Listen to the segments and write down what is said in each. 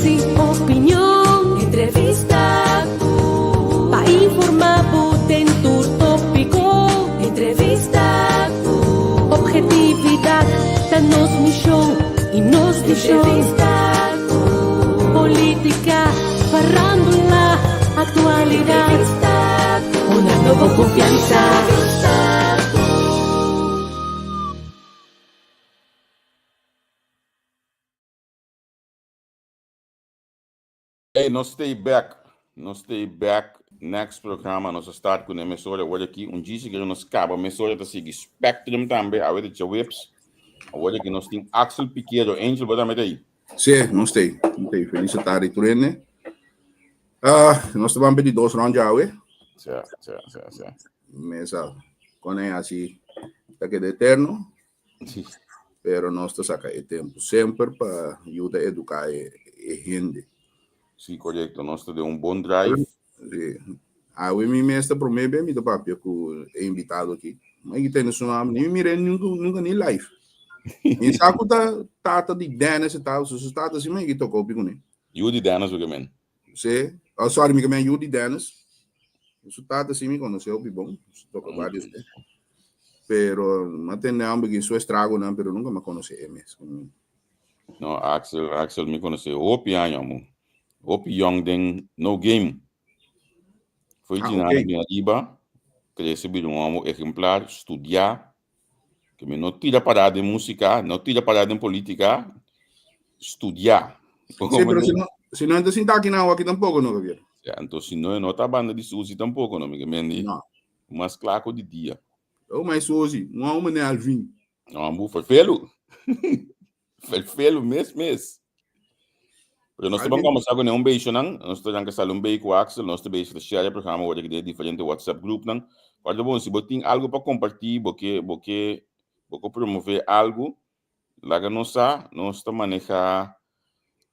Análisis, opinion, entrevista. Pa informá bo den tur tópiko. Entrevista. Objetividat ta nos mishon i nos vishon. Entrevista. Polítika, farándula, aktualidat. Entrevista. Hunando bo konfiansa. Entrevista. Hey, nos stay back. Nos stay back. Next programa nos a start ku ne mesora awor aki. Un djisi kere nos kaba mesora ta sigui Spectrum tambe awe di djaweps. Awor aki nos tin Axel Piquero. Angel, bo tambe ta ahí? Sí, nos stay. Nos stay. Feliz tarde tur hende. Ah, nos ta ban pedi dos round djawe. Sí, sí, sí, sí. Mesa con e así ta keda eterno. Sí. Pero nos ta saca e tempo semper pa yuda educa e, e hende. Sí, correcto. Nos ta den un bon drive. Sí. Awe mi mes ta prome be mi ta papia ku e invitado aki. Ma ki tene su naam, ni mi mire nunca, nunca ni live. Mi sa ku ta tata di Dennis e tal, su su tata si ma ki toka opi kuné. Yu di Dennis ook men. Sí. Oh, sorry, mi ke men yu di Dennis. Su tata si mi konosé opi bon. Su toka varios be. Pero ma tende hombre ki su estragonan, pero nunca ma konosé e mes. No, Axel, Axel mi konosé hopi aña mo. Hopi young den no game. Foi Ah, djinana ok. bin ariba, krese bira un homo ejemplar, studia, ke mi no tira pará den músika, no tira pará den polítika, studia. Sí, pero si no, si no entra sinta aki na aki tampoco, no, Javier. Ja, anto si no, no ta banda di Susi tampoco, no, mi ke men di No. mas kla ku di dia. Oh, mas Susi, un homem ne Alvin. No, ambu ferfelu. Ferfelu mes mes. Pero nos ta Alvin. comenzar con un beso nan, nos ta ranca sali un bei cu Axel, nos ta bezig ta share e programa ora ki den diferente WhatsApp group nan. Guarda bon, si bo tin algo pa comparti, bo ke bo ke bo ke promove algo, laga nos sa, nos ta maneha.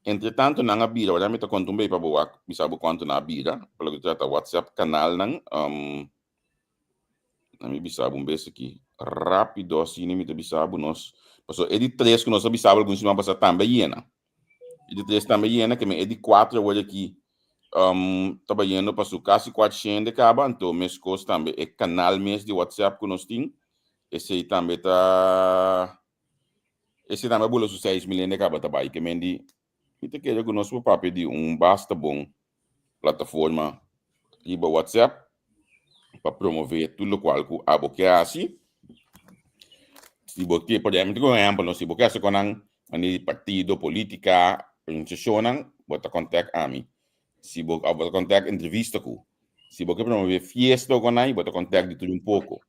Entre tanto nan a bira, ora mi ta conta un bei pa bo wak, bisa bo cuanto nan a bira, pa loke trata WhatsApp canal nan, um, Na mi bisa bo un bes aki. Rápido asina mi ta bisa bo nos. Paso e di tres ku nos a bisa bo algun siman pasá tambe a yena. E di tres tambe a yena, ke men e di kuater awor aki um, ta bayendo pa su kasi kuatshen kaba, anto meskos tambe e kanal mes di WhatsApp ku nos tin, esei tambe ta esei tambe a bula su 6.000 hende kaba ta bai. Ke men di mi ta kere ku nos por papia di un basta bon plataforma riba WhatsApp pa promove tur lokual ku abo ke hasi. Si bo ke, por ehempel, un ehempel, no, si bo ke hasi konan manera di partido, politika, organisashonnan, bo ta kontak ami. Si bo, bo ta kontak entrevista ku. Si bo ke promove fiesta o konai, bo ta kontak di tur un poko.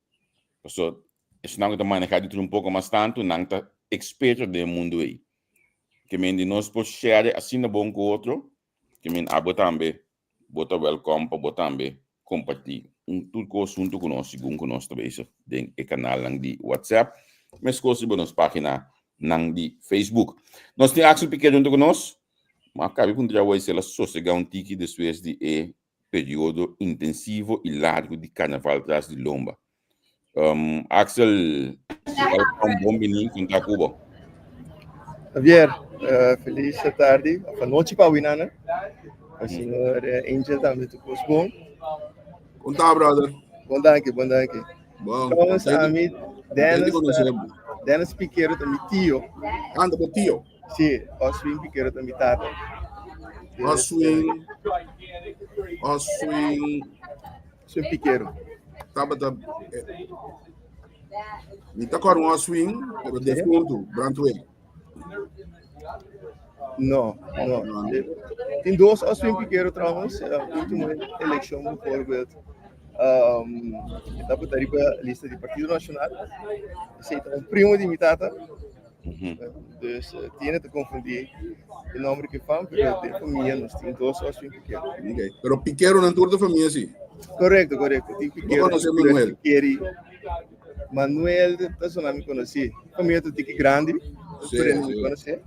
Paso, esnan ku ta maneha di tur un poko mas tantu, nan ta eksperto den e mundu ei. Ke men di nos por share asina bon ku otro, Ke men abo tambe bo ta welkom pa bo tambe kompartí un tur kos huntu ku nos segun ku nos ta bezig den e kanalnan di WhatsApp, meskos riba nos páginanan di Facebook. Nos tin Axel Piquet huntu ku nos. Ma kabe puntra awor si el a sosegá un tiki despues di e periodo intensivo i largu di karnaval tras di lomba. Um, Axel, welkom, bon bini, konta ku bo. Javier, uh, feliz tarde, of noche pa winana. O senhor Angel tambe tu kos bon. Konta, brother. Bon danki, bon danki. Bon. Trouwens, a mi Dennis, conocer. Dennis Piquero ta mi tio. Anda, bo tio. Sí, Oswin Piquero ta mi tata. Oswin. Oswin. Oswin Piquero. Tabata. Eh, mi ta kor un Oswin, pero defunto, brandweer. No, no. No. Tin dos Oswin Piquero trouwens. Último elección bijvoorbeeld. Um, tabata riba lista di Partido Nacional. Esey ta un primo di mi tata. Dus uh, tiene te confundir e nombre que fam, pero de familia nos tin dos Oswin Piquero. Ok. Pero Piquero nan tur de familia, sí. Correcto, correcto. Tin Piquero. conoce Manuel? Piqueri. Manuel, persona mi conocí. Familia ta tiki grande. Sí, pero sí. mi conoce.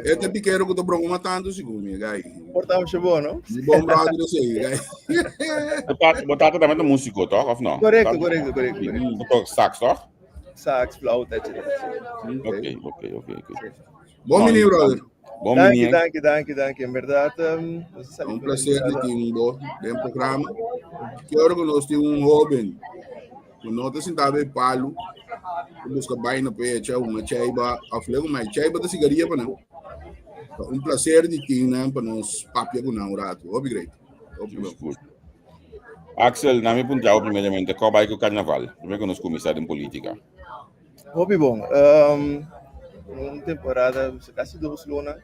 Este Piquero ku ta bronca matando, sigur mi, gai. Portava bom, no? Mi bon brother esei, gai. Bo tata tambe ta músiko, toch? Of no? Correcto, Tata- correcto, correcto, correcto. Bo toka sax, toch? Sax, flauta, etc. Ok, ok, ok, ok. Bon No, bini, brother. Bon Danki, bini. danki, danki, danki. En berdad, nos a sali Un ku una placer di invitada. tin bo den programa. Ki ora ku nos tin un hoben ku no ta sintá bei palu, ku buska baina pa echa una chaiba of lego mai chaiba ta sigaria pa nan. Ta un placer di tin nan pa nos papia ku nan un ratu. Hopi great. Hopi bon. Sigur. Axel, na mi puntra primeramente, kon bai ku karnaval? Promé ku nos kuminsá den polítika. Hopi bon. Un temporada, kasi dos luna,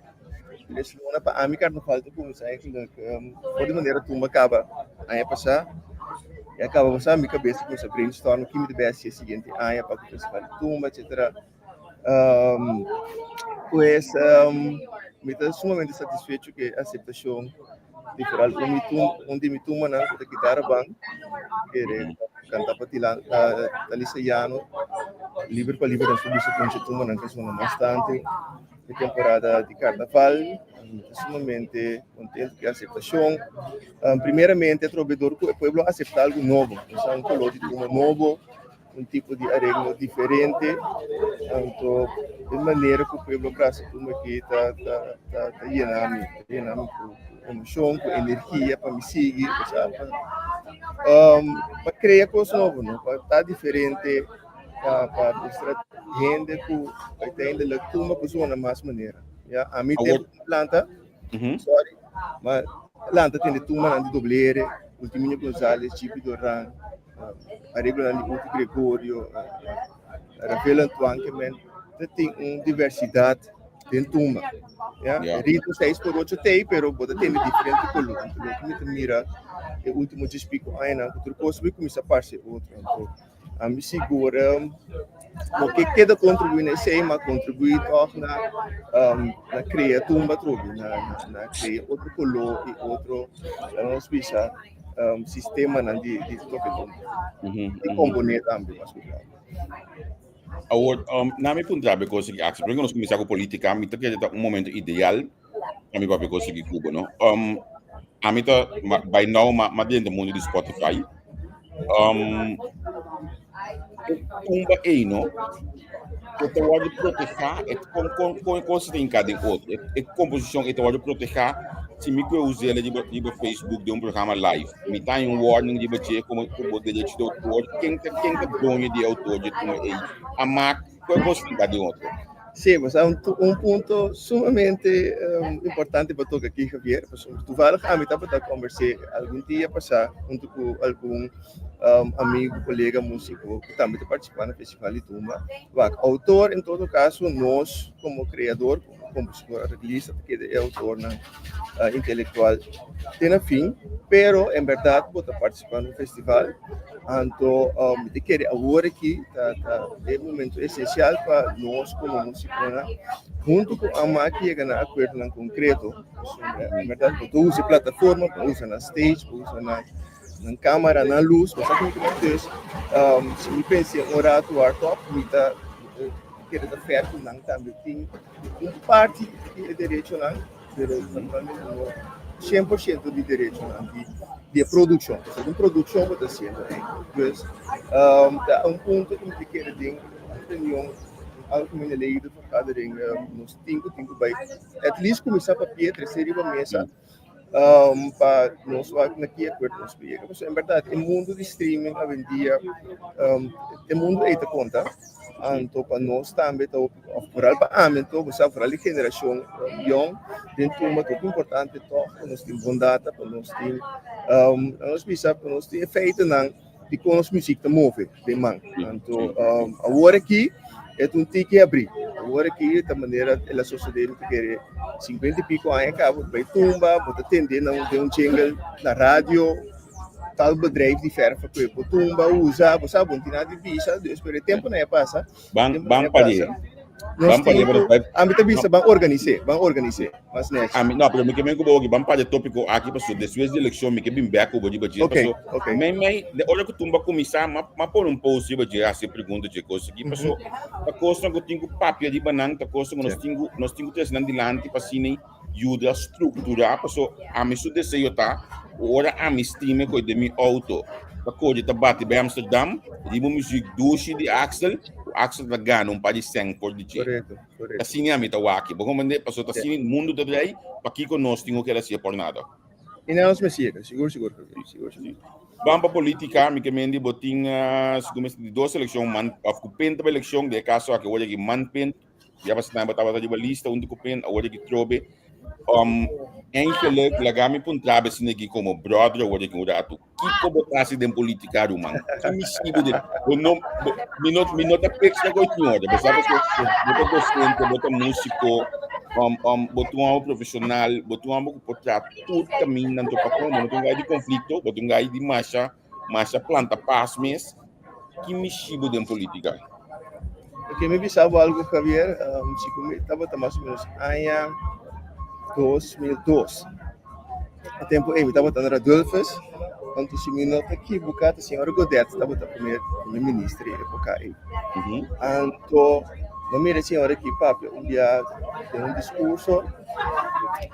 tres luna pa ami karnaval ta kuminsá eigenlijk for di manera tumba kaba aña pasá. E a kaba pasá mi kabes ta kuminsá brainstorm ki mi ta bai hasi e siguiente aña pa ku festival di tumba etcetera. Pues mi ta sumamente satisfecho ku e aseptashon di foral un mi tum un di mi tumbanan ku ta kitara ban kere kanta pa Tilan Talisa Yano liber pa liber nos por bisa konche tumbanan ta sona mas tantu e temporada di karnaval. Mi ta sumamente kontento ku e aseptashon. Primeramente atrobe dor ku e pueblo a aseptá algu nobo, osea un koló di tumba nobo. Un tipo di areglo diferente, anto e manera ku pueblo brasa tumba aki ta ta ta ta yena mi, ta yena mi ku emoshon, ku energia pa mi sigui, osea pa pa krea kos nobo no, pa ta diferente, pa pa mustra hende ku uiteindelijk tumba por zona mas manera, ya. Ami tempu ku mi planta, sorry, ma lanta tende tumbanan di Doblere, Ultiminio Gonzales, Chipi Doran, Arreglonan di Uti Gregorio, Rafael Antoine ke men ta tin un diversidat den tumba. Ya, Ya. ritmo 6 por 8 tei, pero bo ta tende diferente koló. Anto loke mi ta mira e último djes pico añanan ku tur kos bai kuminsá parse otro. Anto ami sigur no ke keda kontribuí na esei, ma kontribuí tòg na na krea tumba atrobe, na na krea otro koló i otro, laga nos bisa, sistemanan di di toke tumba di komponé tambe mas ku klaro. Awor, na mi puntra bo kos aki, Axel, promé ku nos kuminsá ku polítika, mi ta kere ta un momento ideal pa mi papia kos aki ku bo, no? Ami ta, by now, m'a drenta mundu di Spotify. E tumba ei, no, e ta wòrdu protehá, e kon kon kon e kos ta hinká den otro, e e komposishon ei ta wòrdu protehá si mi ku e us'el riba riba Facebook den un programa live, mi ta haña un warning riba dje komo ku bo derecho di outor, ken ta ken ta doño di e outor di e tumba ei, a mak ku e kos ta hinká den otro. Sí, bo sa un un punto sumamente importante pa toka aki Javier, pasobra toevallig ami tabata kombers'é algun dia pasá huntu ku algun amigu, kolega músiko ku tambe ta partisipá na Festival di Tumba. Wak, outor en todo kaso nos komo kreador, komo kompositor, areglista ta keda e outornan intelektual te na fin, pero en bèrdat bo ta partisipá na un festival. Anto mi ta kere awor aki ta ta e momento esencial pa nos como musiconan hunto cu AMAC yega na acuerdonan concreto. Pasobra en berdad bo ta usa e plataforma, bo ta usa nan stage, bo usa nan nan camara, nan luz, bo sa con kiman. Dus si mi pensa un rato hardop mi ta kere ta fair cu nan tambe tin un parti di e derechonan. Pero naturalmente no 100% di derechonan di di e produccion. Pasobra un produccion bo ta haciendo ei. Dus ta un punto ku mi ta kere den reunion algemene ledenvergadering nos tin ku tin ku bai at least kuminsá papia trese riba mesa pa nos wak na ki akuerdo nos por yega. Pasobra en bèrdat e mundu di streaming awendia e mundu ei ta konta. Anto pa nos tambe ta hopi, of foral pa ami anto, bo sa foral di generashon yong den tumba ta hopi importante tòg pa nos tin bon data, pa nos tin, nos bisa pa nos tin e feitonan di kon nos muzik ta move den man. Anto awor aki e ta un tiki abrí, awor aki ta manera el a sosodé mi ta kere sinkuenta i piko aña kaba bo ta bai tumba, bo ta tende den un jingle na radio. Tal bedrijf di verf ku e por tumba usa, bo sa, bo no tin nada di bisa, dus pero e temponan ya pasa. Ban ban pa di. Ban pa di, pero ami ta bisa ban organis'é, ban organis'é, mas nèchi. Ami, no, pero mi ke men ku bo oki, ban pa di tópiko aki paso despues di elekshon mi ke bin bèk ku bo riba dje, paso mei mei de ora ku tumba kuminsá m'a m'a pone un post riba dje hasi pregunta dje kos aki, paso ta kosnan ku tin ku papia riba nan, ta kosnan ku nos tin ku nos tin ku trese nan dilanti pa asina yuda strukturá, paso ami su deseo ta ku ora ami stime ku den mi outo. ta kore ta bati bij Amsterdam, riba un muziek dushi di Axel, ku Axel ta gana un par di sèn for di dje. Korekto, korekto. Asina mi ta wak. Bo komprendé? Pasobra ta asina mundu ta drei, pakiko nos tin ku keda hasié por nada? I nan nos mester yega, sigur sigur, sigur sigur. Ban pa politica, mi ke mendi bo tin segun mi di dos eleccion man of ku pen ta eleccion de caso aki awor aki man pen ya pas bo tabata riba lista unto ku pen awor aki trobe eigenlijk laga mi puntra be sine aki como brother awor aki un rato kiko bo ta hasi den politica ruman ki mi sibi de bo no mi no mi no ta pek na koe tin orde bo sa paske bo ta docente bo ta musico bo ta un hòmber profesional bo ta un hòmber ku por traha tur kaminda anto pa kon bo no ta un gai di konflikto bo ta un gai di masha masha planta pas mes ki mishi bo den politika? Ok mi bisa bo algu Javier si ku mi tabata mas o menos aña 2002 e tempu ei mi tabata na Radulphus anto si mi no ta ekiboká ta señor Godett tabata primer minister e epoka ei anto mi a mira e señor aki papia un bia den un diskurso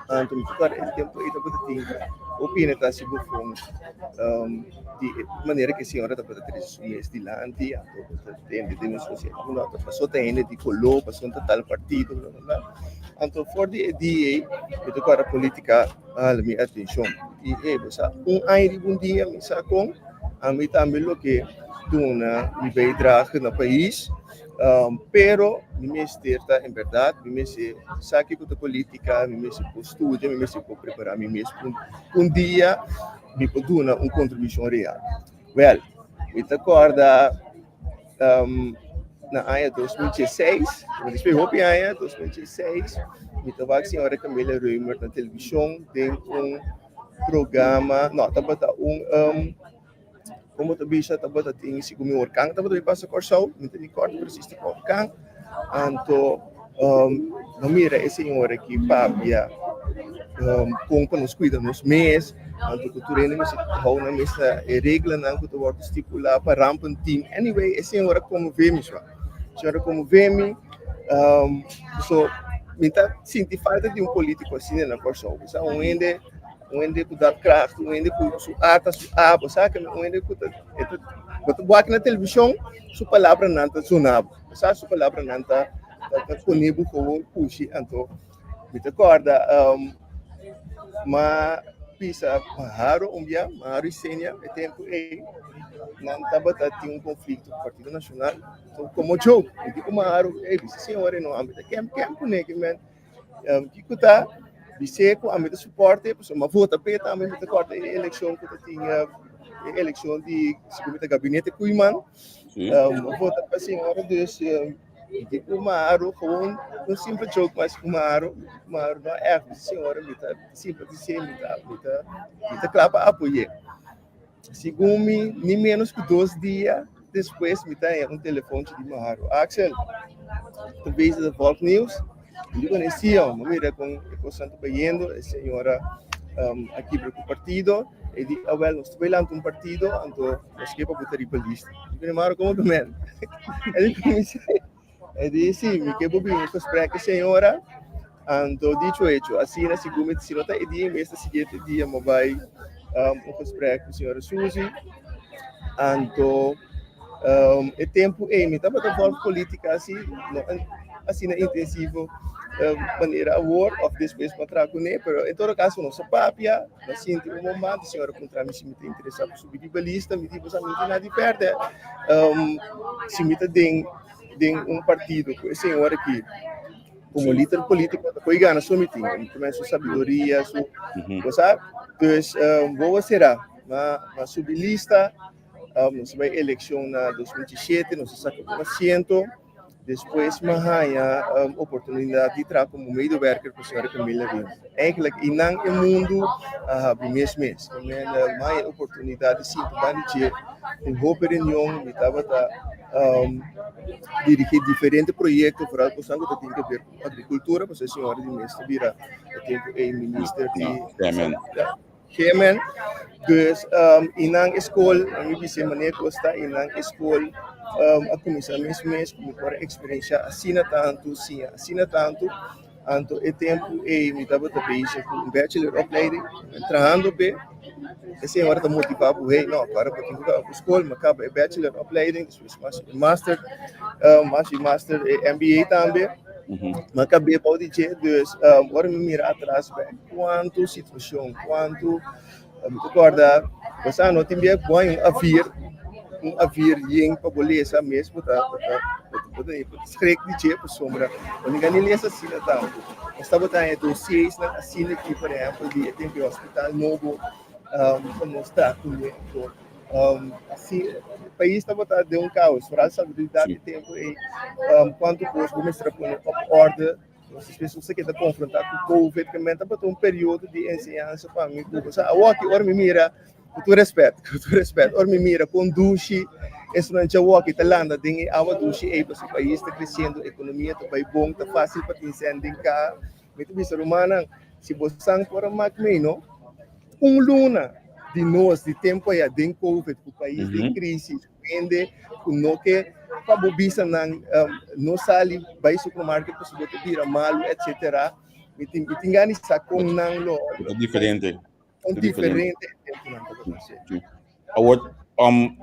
Anto mi ta kòrda e tempu ei tabata tin hopi hende ta hasi bofon di e manera ku e señora tabata trese su mes dilanti, anto bo ta tende den nos sosiedat ku no ta pasó ta hende di koló, pasó ta tal partido, bla bla bla. Anto for di e dia ei mi ta kòrda politika a hala mi atenshon i e bo sa un aña riba un dia mi sa kon ami tambe loke duna mi bijdrage na pais. Pero mi mester ta en berdad, mi mester sa kiko ta politica, mi mester por studia, mi mester por prepara mi mes pa un dia mi por duna un contribucion real. Wel, mi ta corda na aña 2016, mi ta hopi aña, 2016, mi ta wak señora Camila Römer na television den un programa, no, tabata un Como ta bisa tabata tin si cu mi orkan tabata bin pasa Corsou, mi ta recorda precies ta cu orkan, anto no mira e señora aki papia con pa nos cuida nos mes, anto cu tur hende mester hou nan mes na e reglanan cu ta wordo stipula pa rampenteam, anyway e señora conmove mi sua, e señora conmove mi, so mi ta sinti falta di un politico asina na Corsou, un hende. Un hende ku daadkracht, un hende ku su A ta su A, bo sa ke un hende ku ta, e ta, bo ta wak na televishon, su palabranan ta zona bo, bo sa, su palabranan ta, ta, ta pone bo gewoon pushi, anto mi ta kòrda m'a bisa Maharo un bia, Maharo Isenia, e tempu ei nan tabata tin un konflikto ku Partido Nashonal, anto komo joke, mi di ku Maharo, ey, bisa señor no, ami ta kèm kèm kuné ki men. Kiko ta bis'é ku ami ta suport'é pasobra mi a vota p'e tambe mi ta kòrda e elekshon ku ta tin e elekshon di segun mi ta gabinete Koeiman mi a vota pa señora dus mi di ku Maru gewoon un simpel joke mas ku Maru Maru no ègt mi di señora mi ta simpatis'é mi ta mi ta mi ta kla pa apoy'é. Segun mi, ni menos ku dos dia despues mi ta haña un telefonchi di Maharu. Axel, ta bezig ta volg nieuws? Mi di kuné, sí, jong. Mi mira kon e kosnan ta bayendo. E señora a kibra ku partido. E di, awel, nos ta bai lanta un partido, anto nos ke pa bo ta riba lista. Mi di kuné, Maharu, komo ta men? E di kuminsá. E di, sí, mi ke bo bin un gesprek ku e señora. Anto dicho hecho, asina segun mi si no ta e dia mes ta siguiente dia mi bai un gesprek ku señora Suzy. Anto e tempu ei mi tabata volg politica asi, no asina intensivo manera awor of despues mi a traha kuné, pero en todo caso nos a papia, mi a sinti un momento, señora a puntra mi si mi ta interesa pa subi riba lista, mi di bo sa mi no tin nada di pèrdè, si mi ta den den un partido ku e señora aki. Como líder político ta koe gana su mitin, también su sabiduría, su cosa. Dus boa será, ma ma subi lista, nos bai elección na 2017, nos a saca un asiento, después ma haña oportunidad di traha como medewerker cu señora Camila Wim. Eigenlijk einan e mundo a habri mes mes. Mi haña e oportunidad di sinta banda dje den hopi reunion, mi tabata dirigí diferente proyekto, foral kosnan ku ta tin ke ber ku agrikultura, pasobra e señora di mes ta bira e tempu ei minister di GMN. Dus i nan e skol, mi bisa e manera ku ta, i nan e skol a kuminsá mes mes ku mi por a eksperensiá asina tantu, siña asina tantu. Anto e tempu ei mi tabata bezig ku un bacheloropleiding, trahando p'e. E señora ta motivá bo, hey, no, awor bo tin ku kaba ku skol, mi a kaba e bacheloropleiding, despues mi a hasi e master, mi a hasi master e MBA tambe. Mi a kab'é bou di dje, dus ora mi mira atras bek kuantu situashon, kuantu Mi ta kòrda bo sa no tin bia ku bo haña un avir, un avir yen pa bo lesa mes bo ta bo ta bo ta bo ta skrik di dje pasobra bo no ni lesa asina tantu. Nos tabata haña dosiesnan asina aki por ehèmpel di e tempu e hospital nobo ku nos ta kuné anto asina pais tabata den un kaos foral salubridad e tempu ei kuantu kos bo mester a pone op orde. Nos despues nos a keda konfrontá ku Covid, ke men tabata un periodo di enseñansa pa mi ku sa awoki ora mi mira, ku tur rèspèt, ku tur rèspèt, ora mi mira kon dushi esnan djawoki ta landa den e awa dushi ei pasobra pais ta kresiendo, ekonomia ta bai bon, ta fásil pa tin sèn den ka. Mi ta bisa rumannan, si bo san por a mak mei no, un luna di nos di tempu aya den Covid ku pais den krisis, Hende ku no ke pa bo bisa nan no sali bai supermarket pasobra bo ta bira malu etcetera. Mi tin mi tin gana di sa kon nan lo Ta diferente. kon diferente e tempunan tabata ser. Awor, um,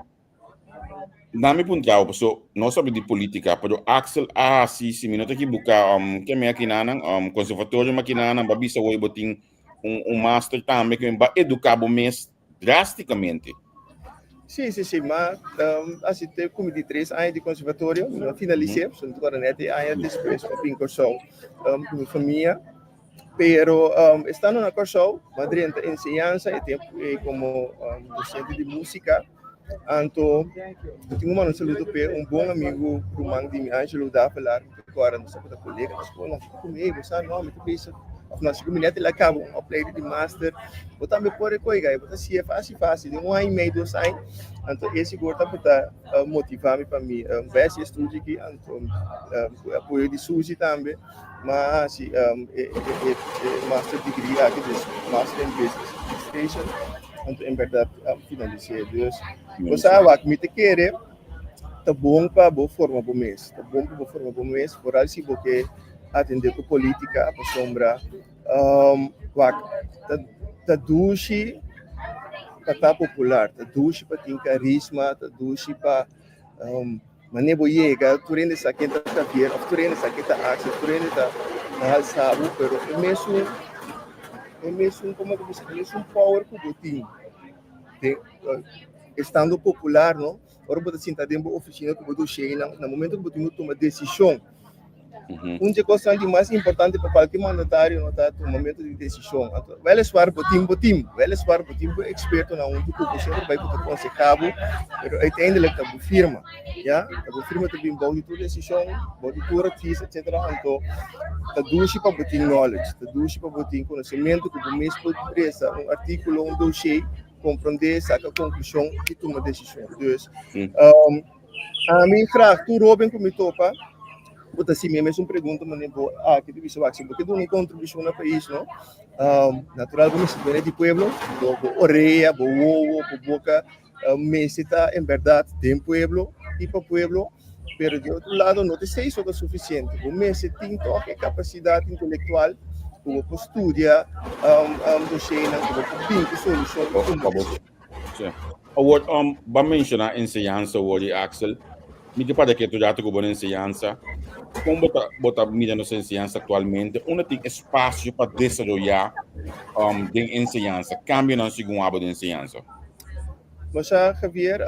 na mi puntra bo, paso no sabi di politica, pero Axel a hasi, si mi no ta ekibuka, um, ke mi akinanan, um, conservatorio makinanan, ba bisa hoy bo tin un, un master tambe, ke ba eduka bo mes drásticamente. Sí, sí, sí, ma um, así te ku mi di 3 aña di conservatorio, mi no finalicé, so mi net e aña despues pa bin Kòrsou ku mi famia. Pero estando na Kòrsou, mi a drenta enseñansa e tempu ei komo dosente di músika. Anto, mi tin ku manda un saludo p'e un bon amigu ruman di mi, Angelo Davelaar, mi ta kòrda nos tabata kolega na skol, nos ta ku mi, bo sa no, mi ta bisa òf no, si ku mi nèt el a kaba un opleiding di master, bo tambe por e koiga, bo ta hasié fásil fásil, den un aña i mei, 2 aña. Anto e sigur tabata motivá mi pa mi bai hasi e studio aki, anto ku e apoyo di Suzy tambe, mi a hasi e master degree aki, dus Master in Business Administration, anto en bèrdat a finalis'é. Dus bo sa wak, mi ta kere ta bon pa bo forma bo mes, ta bon pa bo forma bo mes, foral si bo ke atendé ku polítika, pasobra wak ta dushi pa ta popular, ta dushi pa tin karisma, ta dushi pa manera bo yega tur hende sa ken ta Javier òf tur hende sa ken ta Axel, tur hende ta halsa bo, pero e mesun e mesun komo ta bisa e mesun power ku bo tin den estando popular no, ora bo ta sinta den bo ofisina ku bo dosheinan na momento ku bo tin ku tuma desishon. Un di e kosnan di mas importante pa kualke mandatario no ta tumamentu di desishon. Anto, wèleswar bo tin bo tim, wèleswar bo tin bo ekspertonan huntu ku bo, semper bai ku ta konsehá bo, pero uiteindelijk ta bo firma, ya. Ta bo firma ta bin bou di tur desishon, bou di tur advis, etsetera. Anto, ta dushi pa bo tin knowledge, ta dushi pa bo tin konosementu ku bo mes por resa un artíkulo, un doshé, komprondé, saka konklushon i tuma desishon. Dus, Ami graag tur hoben ku mi topa bo ta hasi mi e mesun pregunta manera bo aki ta bisa wak si bo ke duna un kontribushon na pais no natural bo mester bini di pueblo bo bo orea bo wowo bo boka mester ta en bèrdat den pueblo i pa pueblo pero di otro lado no ta esei so ta sufisiente bo mester tin tòg e kapasidat intelektual ku bo por studia doshenan ku bo por bin ku solushon. Sí. Awor, ba menciona enseñansa awor y Axel. Mi ke para ke tu rato ku bo enseñansa. Kon bo ta, bo ta mira nos enseñansa aktualmente? Unda tin espasio pa desaroyá den enseñansa? Kambionan segun abo den enseñansa? Masha Javier,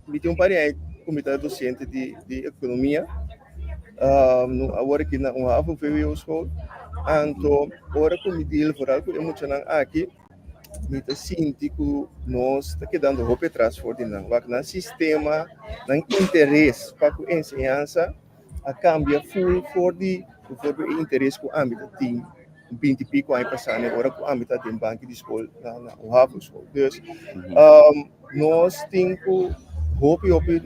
mi tin un par di aña ku mi ta dosente di ekonomia. Awor aki na un havo VWO school. Anto ora ku mi deal vooral ku e muchanan aki, mi ta sinti ku nos ta kedando hopi atras for di nan. Wak nan sistema, nan interes pa ku enseñansa a kambia ful for di bijvoorbeeld e interes ku ami ta tin 20 piko aña pasá ne ora ku ami ta den banki di skol na un havoschool. Dus nos tin ku hopi hopi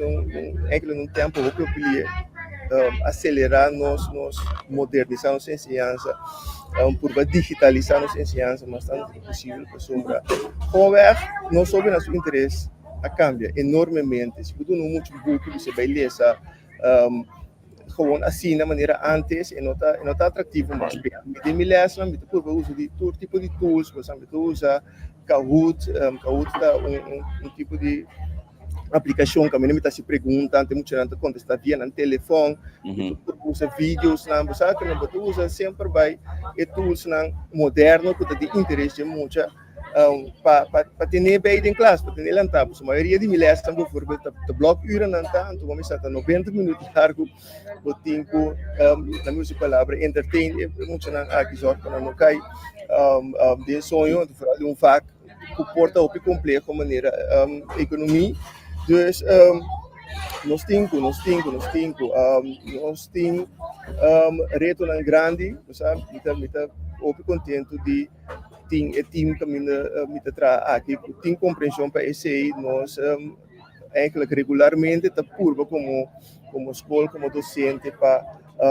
enkele un tempo hopi hopi lihe aselerá nos nos modernisá nos enseñansa purba digitalisá nos enseñansa mas tantu ku posibel pasobra gewoonweg nos hobennan su interes a kambia enormemente. Si bo duna un mucha buki bo se bai lesa. Gewoon asina manera antes e no ta e no ta atractivo mas. Mi den mi lesnan mi ta purba usa di tur tipo di tools, por esemplo mi ta usa Kahoot, Kahoot ta un un un tipo di aplicacion kaminda mi ta hasi pregunta ante muchanan ta contesta via nan telefon, mi ta purba usa videosnan, bo sa ku bo ta usa semper bai e toolsnan moderno ku ta di interes dje mucha. Pa pa pa tene bij den klas, pa tene lantá. Pasobra mayoria di mi lèsnan bijvoorbeeld ta ta blòkurennan ta, anto bo mester ta 90 minüt largu bo tin ku na mi usa e palabra entertain e muchanan aki zòrg pa nan no kai den soño, anto foral den un vak ku por ta hopi kompleho manera ekonomi. Dus nos tin ku, nos tin ku, nos tin ku, nos tin retonan grandi, bo sa, mi ta mi ta hopi kontentu di Tin e team kaminda mi ta traha aki ku tin komprenshon pa esei. Nos eigenlijk regularmente ta purba komo komo skol, komo dosente pa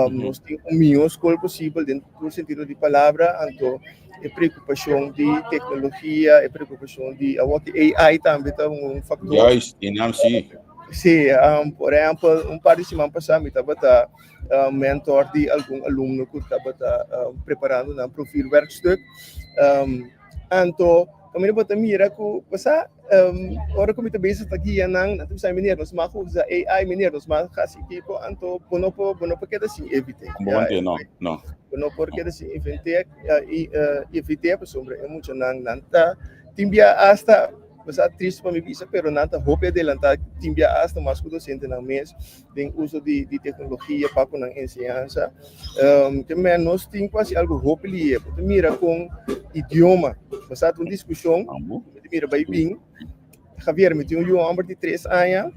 nos tin un mihó skol posibel den tur sentido di palabra. Anto e preokupashon di teknologia, e preokupashon di awor ki AI tambe ta un faktor. Juist, e naam si. Si, por ehèmpel un par di siman pasá mi tabata mentor di algun alumno ku tabata preparando nan profielwerkstuk. Anto kaminda bo ta mira ku pasá ora ku mi ta bezig ta guia nan, nan ta bisa mi, meneer nos mag usa AI, meneer nos mag hasi kiko, anto bo no por bo no por keda sin evit'é. Bo no no, no. Bo no por keda sin invent'é evit'é pasobra e muchanan nan ta tin bia asta, pasá tristu pa mi bisa, pero nan ta hopi adelantá tin bia asta mas ku dosentenan mes. Den uso di di teknologia pa ku nan enseñansa. Te men nos tin ku hasi algu hopi lihe. Bo ta mira kon idioma, bo sa ta un diskushon, bo ta mira bai bin. Javier, mi tin un yu hòmber di tres aña,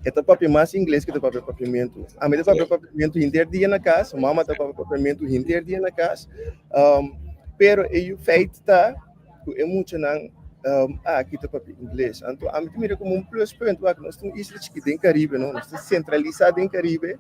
e ta papia mas ingles ku ta papia papiamentu. Ami ta papia papiamentu henter dia na kas, mama ta papia papiamentu henter dia na kas. Pero e yu feit ta ku e muchanan aki ta papia ingles. Anto ami ta mira komo un pluspunt wak nos ta un isla chikit den Karibe no, nos ta sentralisá den Karibe,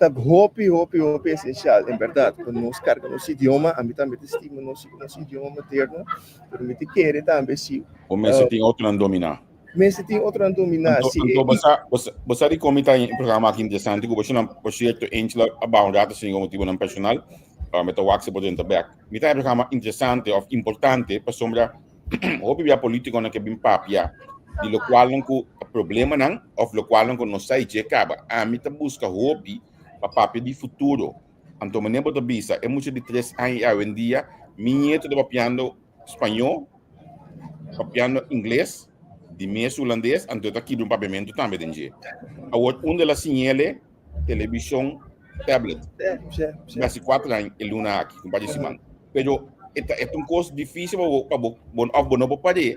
ta hopi hopi hopi esensial en bèrdat pa nos karga nos idioma. Ami tambe ta stima nos nos idioma materno, pero mi ta kere tambe si. Bo mester tin otronan dominá. Mester tin otronan dominá, si. Anto bo sa, bo sa dikon mi ta haña e programa aki interesante ku bo shona, por sierto Angela a baha un rato sin ningun motibonan personal, mi ta wak si por drenta bèk. Mi ta haña e programa interesante òf importante pasobra hopi bia polítikonan ke bin papia di lokualnan ku ta problemanan òf lokualnan ku no sa i dje kaba. Ami ta buska hopi pa papia di futuro. Anto manera bo ta bisa e mucha di tres aña i awendia mi nieto ta papiando spañó, papiando ingles, di mes hulandes, anto ta kibra un papiamentu tambe den dje. Awor unda el a siñ'ele? Televishon, tablet. Casi cuatro aña e luna aki, un par di siman. Pero e ta, e ta un kos difícil pa bo, pa bo, bo, of bo no por par'é,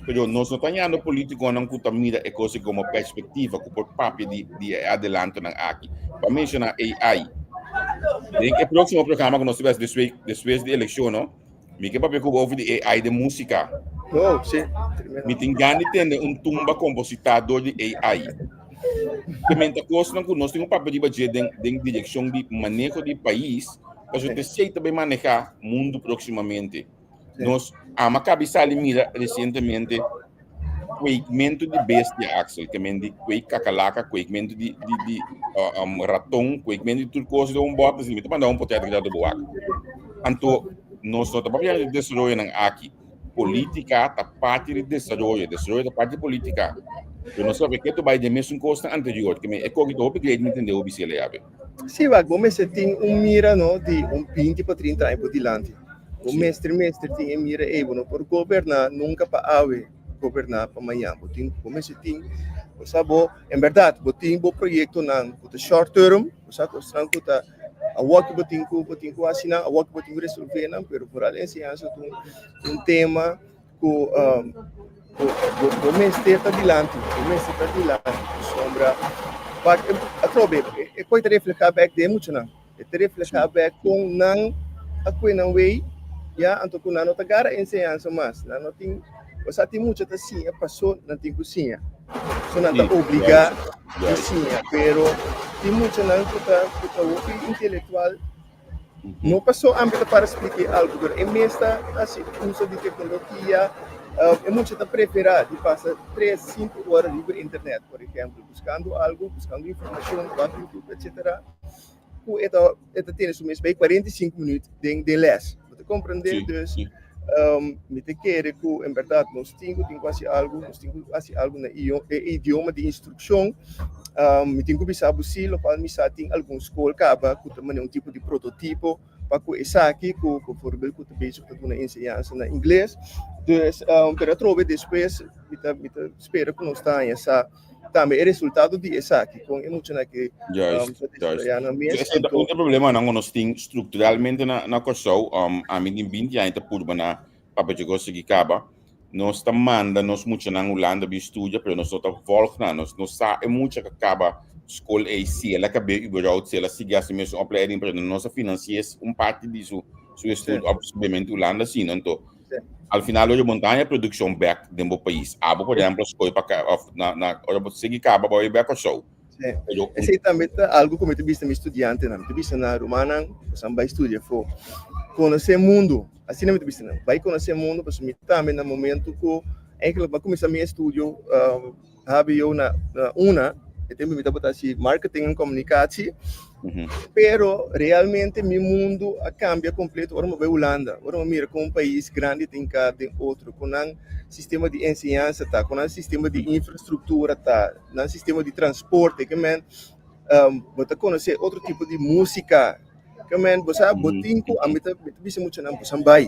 pero nos no ta hañando polítikonan ku ta mira e kos komo perspektiva, ku por papia di, di e adelantonan aki. Pa menshoná AI. Den e próksimo programa ku nos ta bai hasi despues, despues di elekshon, no? Mi ke papia ku bo over di AI den músika. Oh, sí. Mi tin gana di tende un tumba kompositá dor di AI. Te menta kosnan ku nos tin un papia riba dje den, den direkshon di maneho di pais, pasobra te sei ta bai manehá mundu próksimamente. Nos ama kabi sali mira resientemente kweekmentu di bestia, Axel, ke men di kweek kakalaka, kweekmentu di, di, di uh, um, raton, kweekmentu di tur kos den un bòt, mi ta manda un potret grado bo wak. Anto, nos no ta papia di desaroyonan aki. Politika ta parti di desaroyo, desaroyo ta parti di politika. Pero nos papia ketu bai den mesun kosnan anterior, ke men e koki ta hopi great mi tende hopi sele yabe. Sí, wak, bo mester tin un mira, no, di un 20 pa 30 aña por dilanti. Bo mester mester tin e mira ei, bo no por goberná nunka pa awe, goberná pa mañan. Bo tin, bo mester tin, bo sa bo, en bèrdat bo tin bo proyektonan ku ta short term, bo sa kosnan ku ta awor ku bo tin ku bo tin ku hasi nan, awor ku bo tin ku resolvé nan, pero foral enseñansa ta un un tema ku bo bo bo mester ta dilanti, bo mester ta dilanti pasobra wak atrobe e kos ta reflehá bèk den e muchanan. E ta reflehá bèk kon nan a kue nan wei, ya, anto ku nan no ta gara enseñansa mas. Nan no tin, osea tin mucha ta siña paso nan tin ku siña. So nan ta obligá di siña, pero tin muchanan ku ta ku ta hopi intelektual, no paso ami ta para splik'é algu, pero e mes ta hasi uso di teknologia. E mucha ta preferá di pasa tres, sinku ora riba internet, por ehèmpel, buskando algu, buskando informashon, wak YouTube, etsetera, ku e ta e ta tene su mes bei 45 minüt den den lès. Bo ta komprendé? Dus mi ta kere ku en bèrdat nos tin ku tin ku hasi algu, nos tin ku hasi algu na e idioma di instrukshon. Mi tin ku bisa bo si, lokual mi sa tin algun skol kaba ku ta manera un tipo di prototipo pa ku esaki ku bijvoorbeeld ku ta bezig ta duna enseñansa na ingles. Dus pero atrobe despues mi ta mi ta spera ku nos ta haña sa tambe e resultado di esaki kon e muchanan ke Juist, ta juist. desaroyá nan mes. Ese ta Anto un di e problemanan ku nos tin strukturalmente na na Kòrsou. Ami tin binti aña ta purba na papia dje kos aki kaba. Nos ta manda nos muchanan Hulanda bin studia, pero nos no ta volg nan. Nos no sa e mucha ka kaba skol ei, si el a kab'é überhaupt, si el a sigui hasi mesun opleiding, pero nos a finansi'é un parti di su su estudio òf su biamentu Hulanda asina. Anto, al final ora bo no ta haña produkshon bèk den bo pais. Abo, por ehèmpel, skohe pa òf na na ora bo sigui kaba bo a bai bèk Kòrsou. Sí. Pero Esei tambe ta algu ku mi ta bisa mi studiantenan. Mi ta bisa nan, rumannan, boso bai studia afó. Konosé mundu. Asina mi ta bisa nan, bai konosé mundu pasobra mi tambe na momentu ku eigenlijk mi a kuminsá mi estudio hbo na una, e tempu mi tabata hasi marketing en komunikasi, pero realmente mi mundu a kambia kompleto ora mi a bai Hulanda, ora mi a mira kon un pais grandi ta hinká den otro, kon nan sistema di enseñansa ta, kon nan sistema di infrastruktura ta, nan sistema di transporte, ke men bo ta konosé otro tipo di músika. Ke men, bo sa, bo tin ku, ami ta, mi ta bisa muchanan, bosan bai.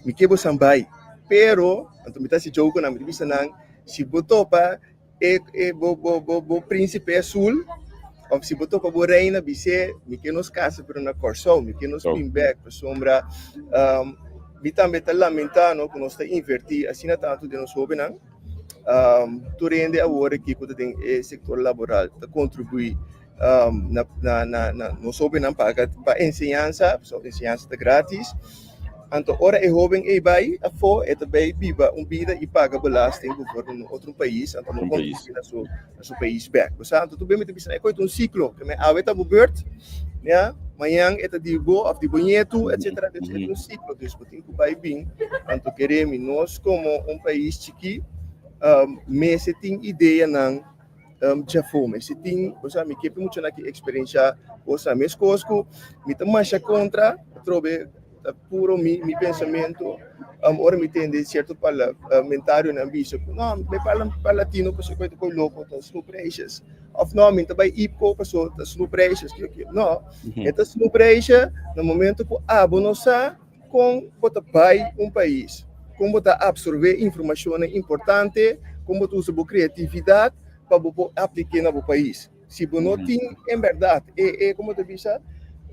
Mi ke bosan bai. Pero, anto mi ta hasi joke ku nan, mi ta bisa nan, si bo topa e, e bo, bo, bo, bo príncipe azul, òf si bo topa bo reina, bis'é, mi ke nos kasa pero na Kòrsou, mi ke nos bin bèk, pasobra mi tambe ta lamentá, no, ku nos ta invertí asina tantu den nos hóbennan. Tur hende awor aki ku ta den e sektor laboral ta kontribuí na na na na nos hóbennan paga pa enseñansa, pasobra enseñansa ta gratis. Anto ora e hóben ei bai afó e ta bai biba un bida i paga belasting bijvoorbeeld na otro pais, anto no kontribuí na su na su pais bèk. Bo sa, anto tur bes mi ta bisa e kos ta un siklo, ke men awe ta bo bùrt, ya, mañan e ta di bo òf di bo ñetu, etsetera, dus e ta un siklo, dus bo tin ku bai bin. Anto kere mi, nos komo un pais chikí mester tin ideanan djafó. Mester tin, bo sa, mi ke pa muchanan ki eksperenshá kosnan. Meskos ku mi ta masha kontra, atrobe ta puro mi mi pensamentu, ora mi tende sierto parlamentarionan bisa ku no, mi parla parlatino pasobra ku e ta koe loko, ta snoepreisjes. Òf no, mi ta bai IPCO pasobra ta snoepreisjes. No, e ta snoepreisje na momento ku abo no sa Kon bo ta bai un pais? Kon bo ta absorbé informashonnan importante? Kon bo ta usa bo kreatividat pa bo por aplik'é na bo pais? Si bo no tin en bèrdat e e komo ta bisa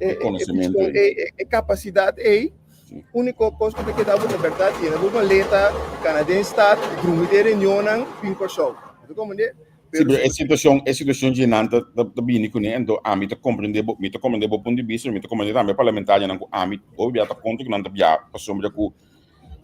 e e e kapasidat ei, úniko kos ku ta keda bo ta bèrdat yena bo maleta, kana den stat, drumi den reunionnan, bin Kòrsou. Bo ta komprendé? Sí, pero e situacion, e situacion dje nan ta, ta, ta bini kuné, anto ami ta comprende bo, mi ta comprende bo punto di bista, pero mi ta comprende tambe parlamentarionan ku ami hopi bia ta kontra ku nan ta bia pasobra ku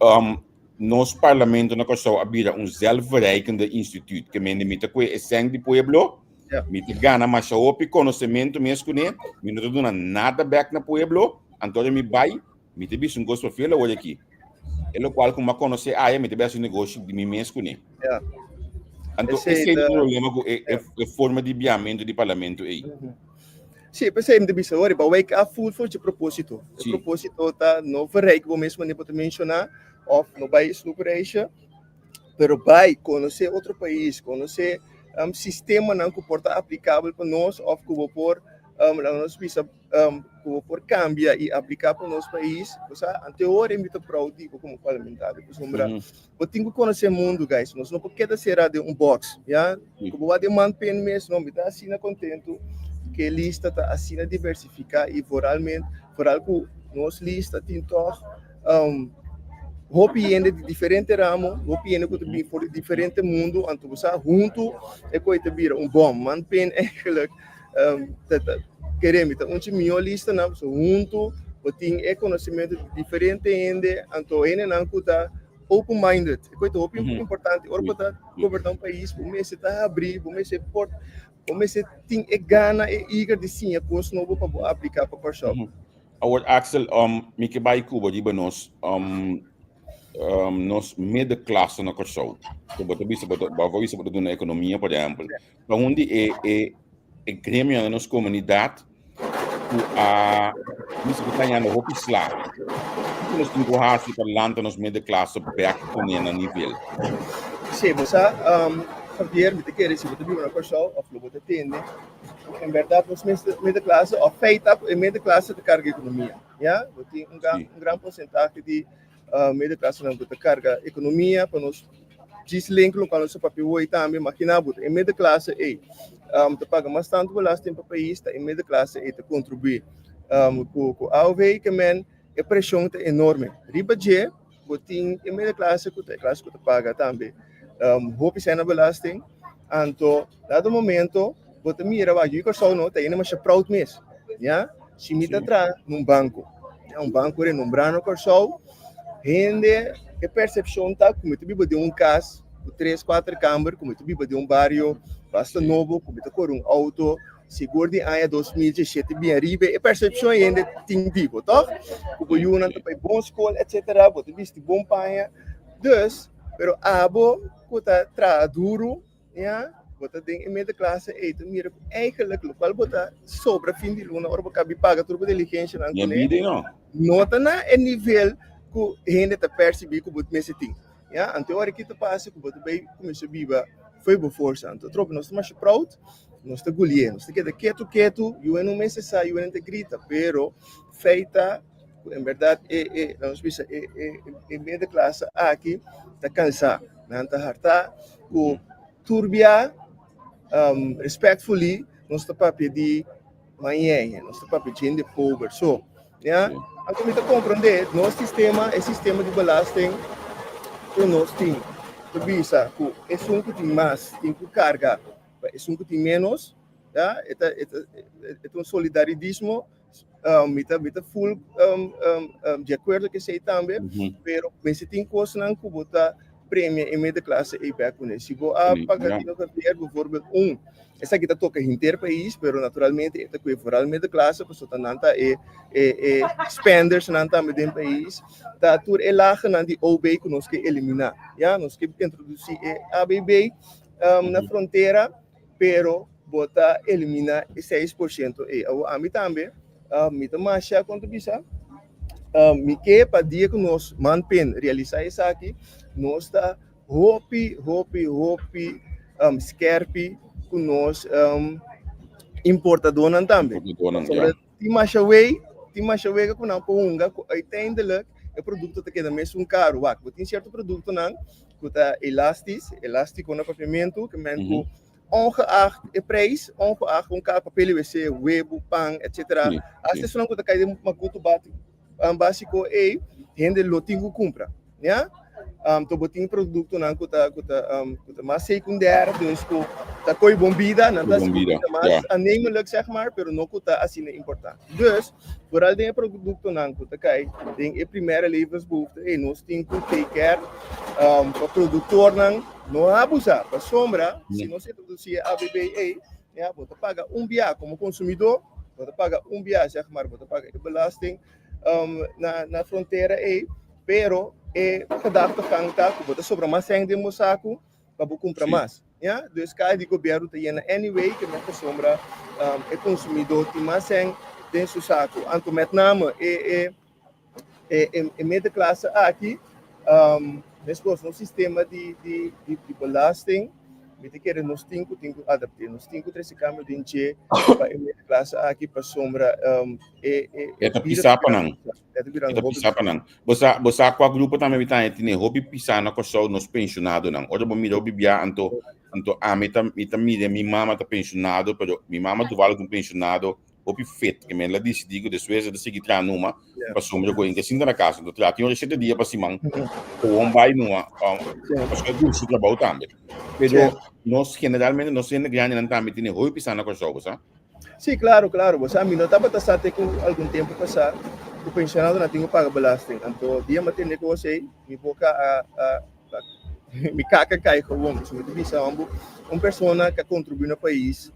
um, nos parlamento na Kòrsou a bira un zelfverrijkende instituut, ke mende mi ta kue e sèn di pueblo, Ja. mi ta gana masha hopi konosementu mes kuné, mi no ta duna nada bèk na pueblo, anto ora mi bai, Mi ta bisa un kos pa fiel awor aki. E lokual ku mi a konosé aya, mi ta bai hasi un negoshi di mi mes kuné. Ja. Anto Esei esei ta ta e problema ku e, e, e forma di biamentu di parlamento ei. Sí, p'esei mi ta bisa awor, bo wake up full for dje propósito. E Sí. propósito ta no verrijk bo mes manera bo ta menshoná, òf no bai snoepreisje, pero bai konosé otro pais, konosé um, sistemanan ku por ta aplikabel pa nos òf ku bo por, um, laga nos bisa, um, ku bo por kambia i apliká pa nos pais. Bo sa, anteor mi ta proud di bo komo parlamentario, pasobra Mhm. bo tin ku konosé mundu, guys. Nos no por keda será den un box, ya? Sí. Ku bo wak den man pen mes, no, mi ta asina kontentu ku e lista ta asina diversifiká i vooralment, vooral ku nos lista tin tòg um, hopi hende di diferente ramo, hopi hende ku ta bin for di diferente mundu, anto bo sa huntu e koi ta bira un bom. Man pen eigenlijk um, ta, ta, kere mi ta un chi mihó listanan, so huntu bo tin e konosementu di diferente hende, anto hendenan ku ta open-minded. E koi ta hopi importante. Ora bo ta goberná un pais, bo mester ta habrí, bo mester por, bo mester tin e gana, e eager di siña kos nobo pa bo apliká pa Kòrsou. Awor Axel, um, mi ke bai ku bo riba nos. Um, Nos middenklasse na Kòrsou. So bo ta bisa bo ta bo bisa bo ta duna ekonomia por ehèmpel. Ta un di e e e gremionan den nos komunidat ku a bisa ku ta hañando hopi sla. Kiko nos tin ku hasi pa lanta nos middenklasse bèk pone na nivel? Sí, bo sa, Javier, mi ta kere si bo ta biba na Kòrsou òf lo bo ta tende, en bèrdat nos middenklasse òf feit ta ku e middenklasse ta karga ekonomia, ya. Bo tin un un gran porsentahe di Middenklasenan ku ta karga ekonomia pa nos djis link lokual nos a papia woi tambe. Imaginá bo ta e middenklase ei ta paga mas tantu belasting pa pais, ta e middenklase ei ta kontribuí ku AOV ke men e preshon ta enorme. Riba dje bo tin e middenklase ku ta e klase ku ta paga tambe hopi sèn na belasting. Anto dado momento bo ta mira wak yu Kòrsou no ta yendo masha proud mes ya. Si mi ta traha na un banko, na un banko renombrá na Kòrsou, hende e persepshon ta ku mi ta biba den un kas ku tres, kuater kamber, ku mi ta biba den un bario basta nobo, ku mi ta kore un outo sigur di aña 2017 bin ariba. E persepshon e hende tin di bo, tòg? Ku bo yunan ta bai bon skol, etsetera, bo ta bisti bon paña. Dus, pero abo ku ta traha duru, Ya, bo ta den e middenklasse ei ta mira ku eigenlijk lokual bo ta sobra fin di luna ora bo kabi paga tur bo diligensianan Ni a kuné, bida ei no. no ta na e nivel ku hende ta persibí ku bo mester tin. Ya, anto e ora ki ta pasa ku bo ta bai kuminsá biba fo'i bo forsa. Anto atrobe nos ta masha proud, nos ta gulié, nos ta keda ketu ketu, yu e no mester sa, yu e no ta grita, pero feit ta ku en bèrdat e e laga nos bisa e e e middenklasse aki ta kansá. Nan ta hartá ku tur bia respectfully nos ta papia di mañeña, nos ta papia djende pober. So, ya, anto mi ta komprondé nos sistema, e sistema di belasting ku nos tin, ta bisa ku esun ku tin mas tin ku karga pa esun ku tin ménos, ya, e ta e ta e ta un solidaridismo. Mi ta mi ta full di akuerdo ku esei tambe, pero mester tin kosnan ku bo ta premia e middenklasse ei bek kuné. Si bo a paga tino Javier bijvoorbeeld un, esaki ta toka henter pais, pero naturalmente e ta kue foral middenklasse, pasobra ta nan ta e e e spenders nan tambe den pais, ta tur e lagennan di OB ku nos ke eliminá, ya, nos ke introdusí e ABB na frontera. Pero bo ta eliminá e 6% ei. Awor ami tambe, mi ta masha kon ta bisa, mi ke pa dia ku nos manpen realisá esaki, nos ta hopi, hopi, hopi skerpi ku nos importadónan tambe. Importadónan, Pasobra ya. Tin masha wei, tin masha wega ku nan por hunga ku uiteindelijk e produkto ta keda mesun karu. Wak, bo tin sierto produktonan ku ta elastis, elástiko na papiamentu, ke men ku ongeacht e prijs, ongeacht un ka papel di wc, webu, pan, etcetera, hasta esunnan ku ta kai den makutu básiko ei, hende lo tin ku kumpra. Ya? To bo tin produktonan ku ta ku ta ku ta mas secundair, dus ku ta koy bon bida, nan ta Bon bida, ta mas aannemelijk zeg maar, pero no ku ta asina important. Dus, vooral den e produktonan ku ta kai den e primaire levensbehoefte, hey, nos tin ku take care pa produktornan no abusá. Pasobra si nos introdusí e ABB ei, ya, bo ta paga un bia komo konsumidó, bo ta paga un bia zeg maar, bo ta paga e belasting na frontera ei, Pero e gedachtegang ta ku bo ta sobra mas sèn den bo saku pa bo kumpra mas. Ya? Dus kai di gobièrnu ta yena anyway ke men pasobra e konsumidó tin mas sèn den su saku. Anto met name e e e e middenklasse aki, meskos nos sistema di di di belasting Mi ta kere nos tin ku tin ku adapt'é, nos tin ku trese kambio den dje pa e middenklasse aki pasobra e e E ta bida pisá ta pa nan. birando pisá, e ta E birando ta hopi pisá pisá. pa nan. Bo sa, bo sa kua grupo tambe mi ta haña tene hopi pisá na Kòrsou? Nos penshonadonan. Ora bo mira hopi bia anto anto ami ta mi ta mira mi mama ta penshonado pero mi mama toevallig ta un penshonado hopi fit ke men la disidí ku despues e ta sigui traha numa pasobra ku e ke sinta na kas anto traha tin ora shete dia pa siman gewoon bai numa pasobra e gusta su trabou tambe pero nos generalmente nos hende grandinan tambe tene hopi pisá na Kòrsou bo sa. Sí, claro, claro. Bo sa, mi no tabata sa te ku algun tempu pasá ku pensionadonan tin ku paga belasting. Anto dia mi a tende kos ei, mi boka a a mi kaka kai gewoon. Pasobra mi ta bisa hombo, un persona ku a kontribuí na pais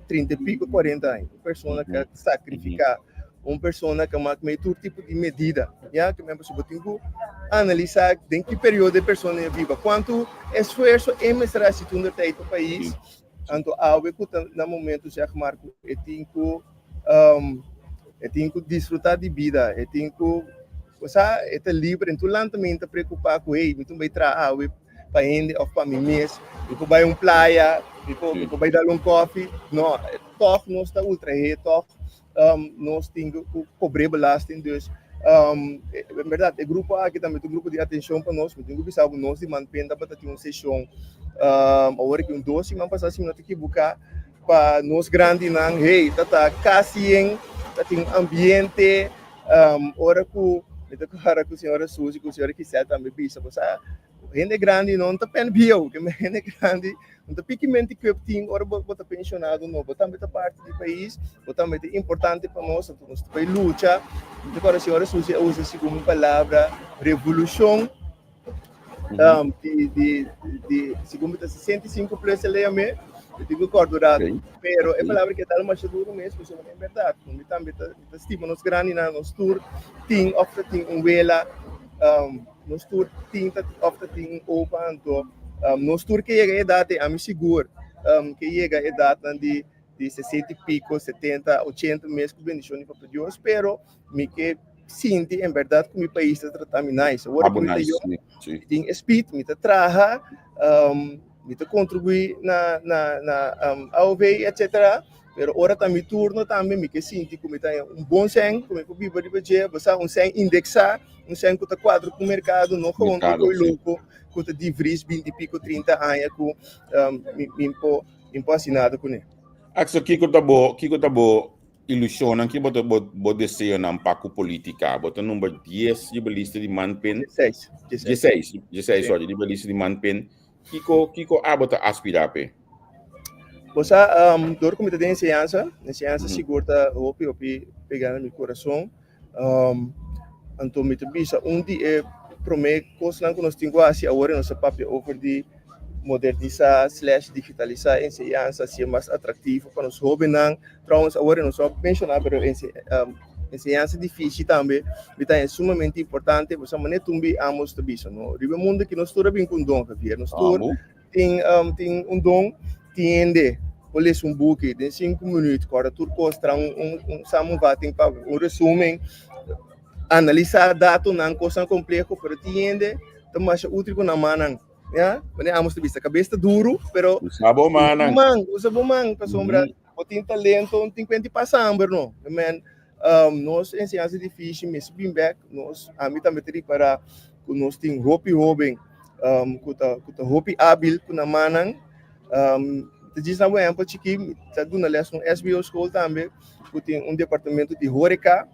30 y pico, 40 aña, un persona ku a sakrifiká. Un persona ku a mak mei tur tipo di medida, ya, ke men pasobra bo tin ku analisá den ki periodo e persona a biba, kuantu esfuerso e mester hasi tur der tei pa pais, anto awe ku ta na momento zeg maar ku e tin ku e tin ku disfrutá di bida, e tin ku osea e ta liber, en tur lantamen ta preokupá ku hey mi tin bai traha awe pa hende òf pa mi mes, mi por bai un playa, mi por mi por bai dal un kòfi, no, tòg nos ta ultrahé tòg Nos tin ku kobr'é belasting, dus en bèrdat e grupo aki tambe ta un grupo di atenshon pa nos. Mi tin ku bisa bo nos di Manpen tabata tin un seshon awor aki un dos siman pasá si mi no ta ekibuká pa nos grandinan hey ta ta kasi yen ta tin un ambiente ora ku mi ta kòrda ku señora Susi ku señora Giselle tambe bisa bo sa hende grandi no ta pen bieu hende grandi No ta piki menti cup tin ora bo ta pensionado no, bo tambe ta parti di pais, bo tambe ta importante pa nos, anto nos ta bay lucha. Mi ta acorda señora Susi a usa segun mi palabra revolucion di di di segun mi ta 65 plus a lea me, mi tin cu acorda un rato, pero e palabra ke dal masha duro mes pasobra en berdad mi tambe ta stima nos grandinan, nos tur tin of ta tin un wela. Nos tur tin ta of ta tin un opa anto nos tur ke yega e edat ei ami sigur ke yega e edatnan di di sesenta i piko setenta ochenta mes ku bendishon di papa Dios pero mi ke sinti en bèrdat ku mi pais ta trata mi nice awor ku mi ta yòn mi tin e speed mi ta traha mi ta kontribuí na na na AOV etcetera pero ora ta mi turno tambe mi ke sinti ku mi ta un bon sèn ku mi por biba riba dje bo sa un sèn indeksá un sèn ku ta kuadra ku merkado no gewoon un koi loko ku ta di vries binti piko trinta aña ku mi mi por mi por hasi nada kuné. Axel kiko ta bo kiko ta bo ilushonnan kiko ta bo bo deseonan pa ku politika? Bo ta number dies riba lista di Manpin. Dieseis. Dieseis, dieseis sorry riba lista di Manpin. Kiko kiko abo ta aspirá p'e? Bo sa dor ku mi ta den enseñansa, enseñansa sigur ta hopi hopi pegá na mi kurason. Anto mi ta bisa un di e promé kosnan ku nos tin ku hasi awor nos ta papia over di modernisá slash digitalisá enseñansa hasié mas atraktivo pa nos hóbennan. Trouwens awor nos no a menshoná pero enseñansa difísil tambe mi ta haña sumamente importante pasobra manera tumbi ambos ta bisa no riba e mundo aki nos tur a bin ku un don Javier nos tur tin tin un don tin hende por lesa un buki den sinku minuut kòrda tur kos traha un un samenvatting pa un resumen analisá datonan kosnan kompleho pero tin hende ta masha útil ku nan mannan ya manera ambos ta bisa kabes ta duru pero usa bo mannan usa bo man pasobra Bo tin talento, no tin cuenta di pasa hamber no. Men, nos enseñansa difícil mester bin bek. Nos, ami tambe ta ripara cu nos tin hopi hoben cu ta, cu ta hopi hábil cu nan mannan. Ta djis na bo ehempel chikí, mi ta duna les na un SBO school tambe cu tin un departamento di horeca.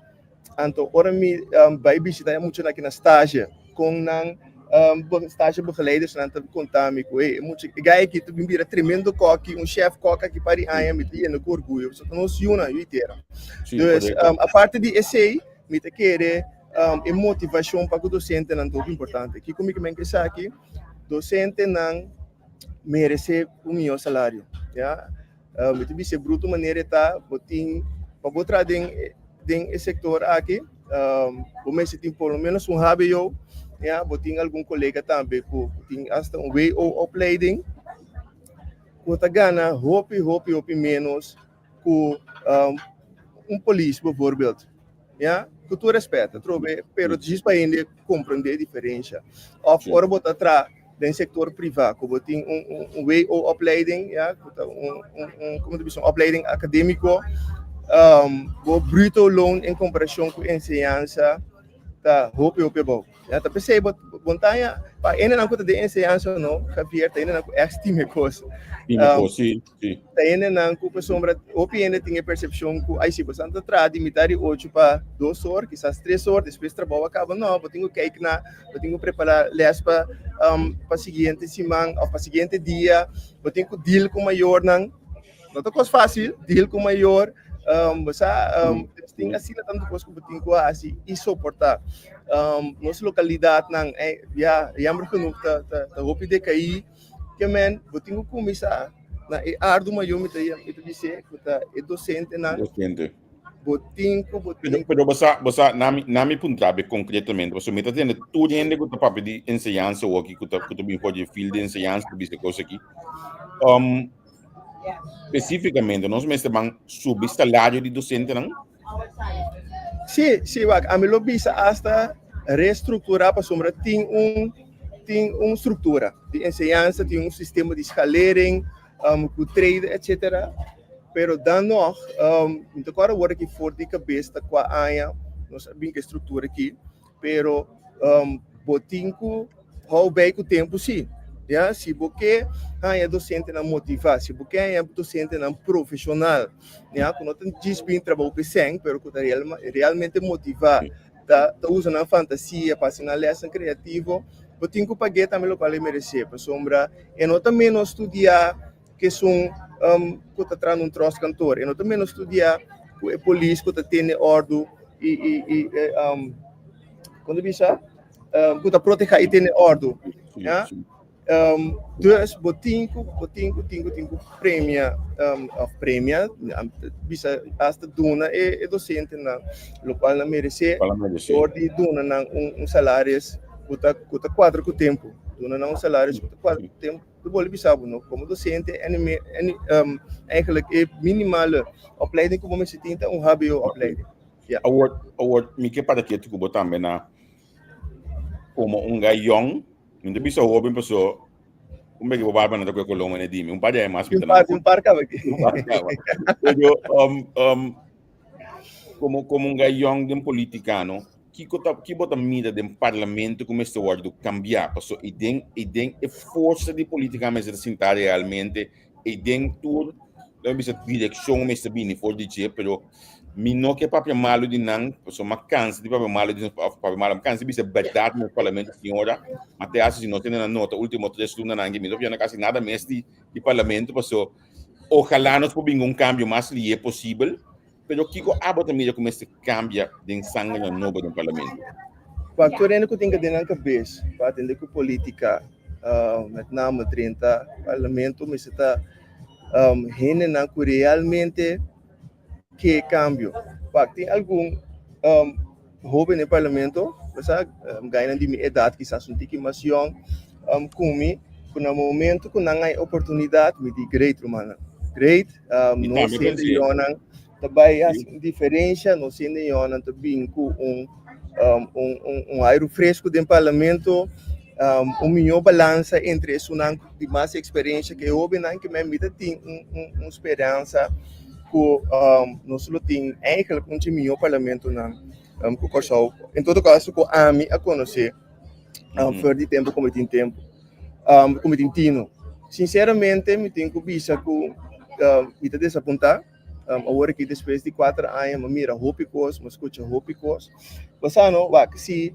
Anto ora mi bai bishita e muchanan aki na stage con nan stage begeleiders nan ta conta mi cu e mucha e guy aki ta bin bira tremendo koki un chef kok aki par di aña mi ta yena cu orguyo pasobra ta nos yunan yu itera. Dus aparte di esey mi ta kere e motivacion pa cu docentenan ta hopi importante. Kico mi ke men cu esaki? Docentenan merece un miho salario ya. Mi ta bisa e bruto manera e ta, bo tin pa bo traha den den e sektor aki, bo mester tin por lo menos un hbo, ya, bo tin algun kolega tambe ku tin asta un WO opleiding ku ta gana hopi hopi hopi menos ku un polis bijvoorbeeld, ya, ku tur respet atrobe, pero djis pa hende komprende e diferensha. Òf ora bo ta traha den sector priva cu bo tin un un WO opleiding ya cu ta un un un como ta bisa un opleiding academico bo bruto loon en comparacion cu enseñansa ta hopi hopi abou ya ta pesey bo montaña pa hendenan cu ta den enseñansa no Javier ta hendenan cu echt stima e cos. Stima e cos si. Sí. Ta hendenan ku pasobra hopi hende tin e persepshon ku ai si bosan ta traha di mitad di ocho pa dos or, kisas tres or, despues trabou a kaba. No, bo tin ku kijk na, bo tin ku prepará lès pa pa siguiente siman òf pa siguiente dia, bo tin ku deal ku mayornan. No ta kos fásil deal ku mayor, bo sa tin asina tantu kos ku bo tin ku hasi i soportá. Nos lokalidatnan, ya, jammer genoeg ta ta hopi dekaí. Ke men, bo tin ku kuminsá na e ardu mayor mi ta mi ta bis'é ku ta e dosentenan. Dosente. Bo tin ku bo Pero, tin. pero bo sa, bo sa, nami, nami puntrabe konkretamente, pasobra mi ta tende tur hende ku ta papia di enseñansa awor aki, ku ta bin for di field di enseñansa ta bisa kos aki. Spesífikamente, nos mester ban subi salario di dosentenan? Sí, sí, wak, ami lo bisa hasta restrukturá pasobra tin un struktura di enseñansa, tin un sistema di schalering, ku treden, etc. Pero dan nog, mi ta kòrda awor aki for di kabes ta kua aña nos a bin ku e struktura aki, pero bo tin ku hou bij ku tempu sí. Ja, si bo ke haña dosentenan motivá, si bo ke haña dosentenan profeshonal, ja, ku no ta djis bin trabou p'e sèn, pero ku ta realmente motivá, ta usa nan fantasia pa hasi nan lèsnan kreativo, bo tin ku pag'é tambe lokual e meresé, pasobra e no ta menos studiá ku esun ku ta traha na un tròskantor, e no ta menos studiá ku e polis ku ta tene òrdu i kon ta bisa? Ku ta protehá i tene òrdu. Ja? Dus bo tin ku bo tin ku tin ku tin ku premia òf premia bisa hasta duna e dosentenan lokual nan meresé dor di duna nan un salaris ku ta kuadra ku tempu, duna nan un salaris ku ta kuadra ku tempu. Bo bolbe bisa bo no komo dosente eigenlijk e minimale opleiding ku bo mester tin ta un HBO opleiding. Ja. Awor, mi ke para ketu ku bo tambe na komo un gai yong, mi ta bisa hoben paso un beke bo barba no ta koe koló mane di mi, un par di aña mas mi ta na. Un par kaba aki. Un par kaba. Pero komo un gai yong den politika no, kiko ta ki bo ta mira den parlamento ku mester wòrdu kambiá? Paso i den i den e forsa di politika mester ta sintá realmente i den tur lo mi bisa direkshon mester bini for di dje, pero mi no ke papia malu di nan, pasobra mi a kansa di papia malu di òf papia malu, mi a kansa di bisa bèrdat na parlamento señora, ma te hasi si no tene nan nota último tres lunanan aki mi no papia kasi nada mes di di parlamento, pasobra ojalá nos por binga un kambio mas lihe posibel, pero kiko abo ta mira ku mester kambia den sangernan nobo den parlamento? Wak, tur hende ku tin kadena nan kabes pa atende ku politika, met name drenta parlamento mester ta hendenan ku realmente ke kambio. Wak, tin algun hoben den parlamento, bo sa, gainan di mi edat kisas un tiki mas yòn ku mi, ku na momento ku nan hay oportunidat mi di great rumannan, great, nos hende yònnan ta bai hasi un diferensha, nos hende yònnan ta bin ku un un airu fresku den parlamento, un mihó balansa entre esunnan di mas eksperensha ku e hóbennan, ke mi ta tin un speransa ku nos lo tin eigenlijk un dje mihó parlamentonan ku Kòrsou, en todo kaso ku ami a konosé for di tempu ku mi tin tempu, ku mi tin tino. Sinseramente mi tin ku bisa ku mi ta desapuntá. Awor aki despues di kuater aña mi a mira hopi kos, mi a skucha hopi kos. Bo sa no, wak, si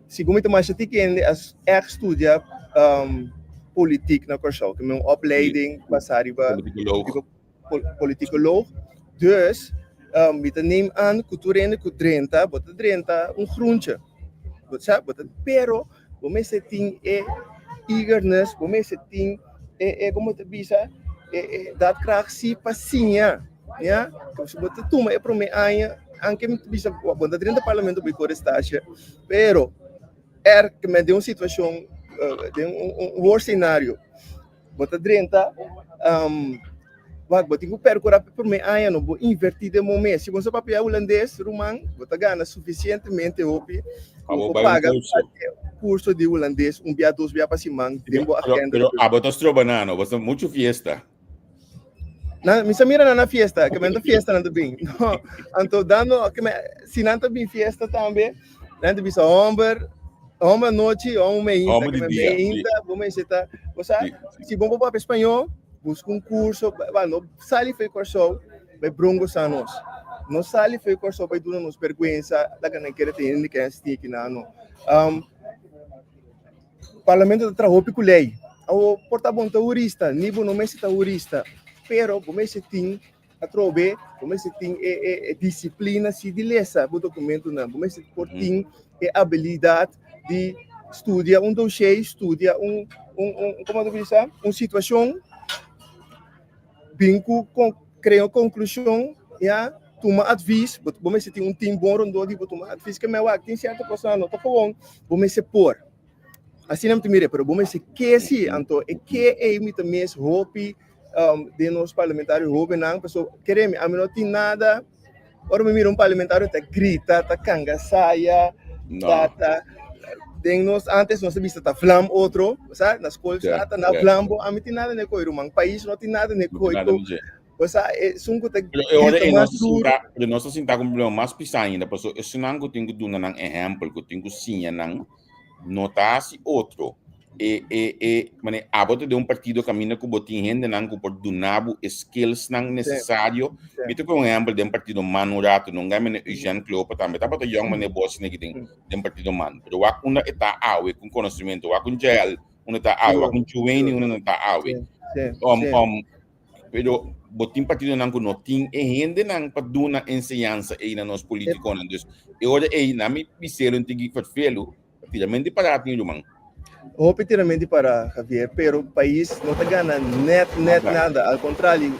segun mi ta masha tiki hende a ègt studia politik na Kòrsou, ke men un opleiding basá riba politikoloog. Dus mi ta neem aan ku tur hende ku drenta, bo ta drenta un groentje. Bo sa, bo ta, pero bo mester tin e eagerness, bo mester tin e, e como ta bisa, e, e daadkracht si pa siña, ya. Si bo ta tuma e prome aña, anke mi ta bisa, bo ta drenta parlamento bo kore stage, pero er ke men den un situacion, den un worst scenario, bo ta drenta, wak, bo tin ku percura pa e prome aña no, bo inverti den bo mes. Si bo sa papia hulandes, ruman, bo ta gana suficientemente hopi Pa ku bo bo bai un paga curso. curso di hulandes un bia, dos bia pa siman den bo Pero, agenda. pero abo ta stroba nano, bo ta mucho fiesta. Na, mi sa mira nan na fiesta, ke men ta fiesta nan ta bin. No, anto dando, ke men, si nan ta bin fiesta tambe, nan ta bisa homber, homber anochi, homber meinta, Homber ke di men dia, sí. meinta, bo mester ta, bo sa, Sí. si bo por papia spañó, buska un curso, ba, no sali for Kòrsou, bai brongosa nos. No sali for Kòrsou bai duna nos bergwensa, laga nan kere ta hende ke stinki nan no. Parlamento ta traha hopi ku lei. Awo por ta bon ta hurista, ni bo no mester ta hurista, pero bo mester tin atrobe, bo mester tin e, e, e disiplina si di lesa bo dokumentonan, bo mester por tin e abilidat di studia un dossier, studia un, un, un, komo ta bisa, un situashon, bin ku kon, krea un konklushon, ya. Tuma advies, bo, bo mester tin un team bon rondó di bo tuma advies ke men wak tin sierto kosnan no ta gewoon, bo mester por. Asina mi ta mira, pero bo mester ke si, anto e ke ei mi ta mis hopi um, den nos parlamentario hobennan, paso kere mi, ami no tin nada, ora mi mira un parlamentario ta grita, ta kanga saya, No. ta, ta, den nos antes nos ta bisa ta vlam otro, sa, na skol sa, ta na vlam bo, ami tin nada ne koi ruman, pais no tin nada ne No tin koi nada ku, ne dje. Osea, esun ku ta Pero e ora grita ei mas nos ta duru. sinta, pero nos ta sinta ku un problema mas pisá ainda, pasobra esunnan ku tin ku duna nan ehèmpel, ku tin ku siña nan, no ta hasi otro. E, e, e, mane, abo ta den un partido kaminda ku bo tin hendenan ku por duna bo e skillsnan Sí, nesesario. sí. Mi ta kohe un ehèmpel den partido man un ratu, no ngai mane Eugène Cleopa tambe tabata yòn mane bo asina aki den, den partido man. Pero wak unda e ta awe ku konosementu, wak un Jael unda ta awe, wak Sure, un Chuweni sure. unda ta awe. Sí, sí, Um, sí. um, Pero bo tin partidonan ku no tin e hendenan pa duna enseñansa ei na nos politikonan. Dus e ora ei na mi biselo tin ki vervelu tirament di para tin ruman. Hopi tirament di para, Javier, pero pais no ta gana net net nada. Al contrario,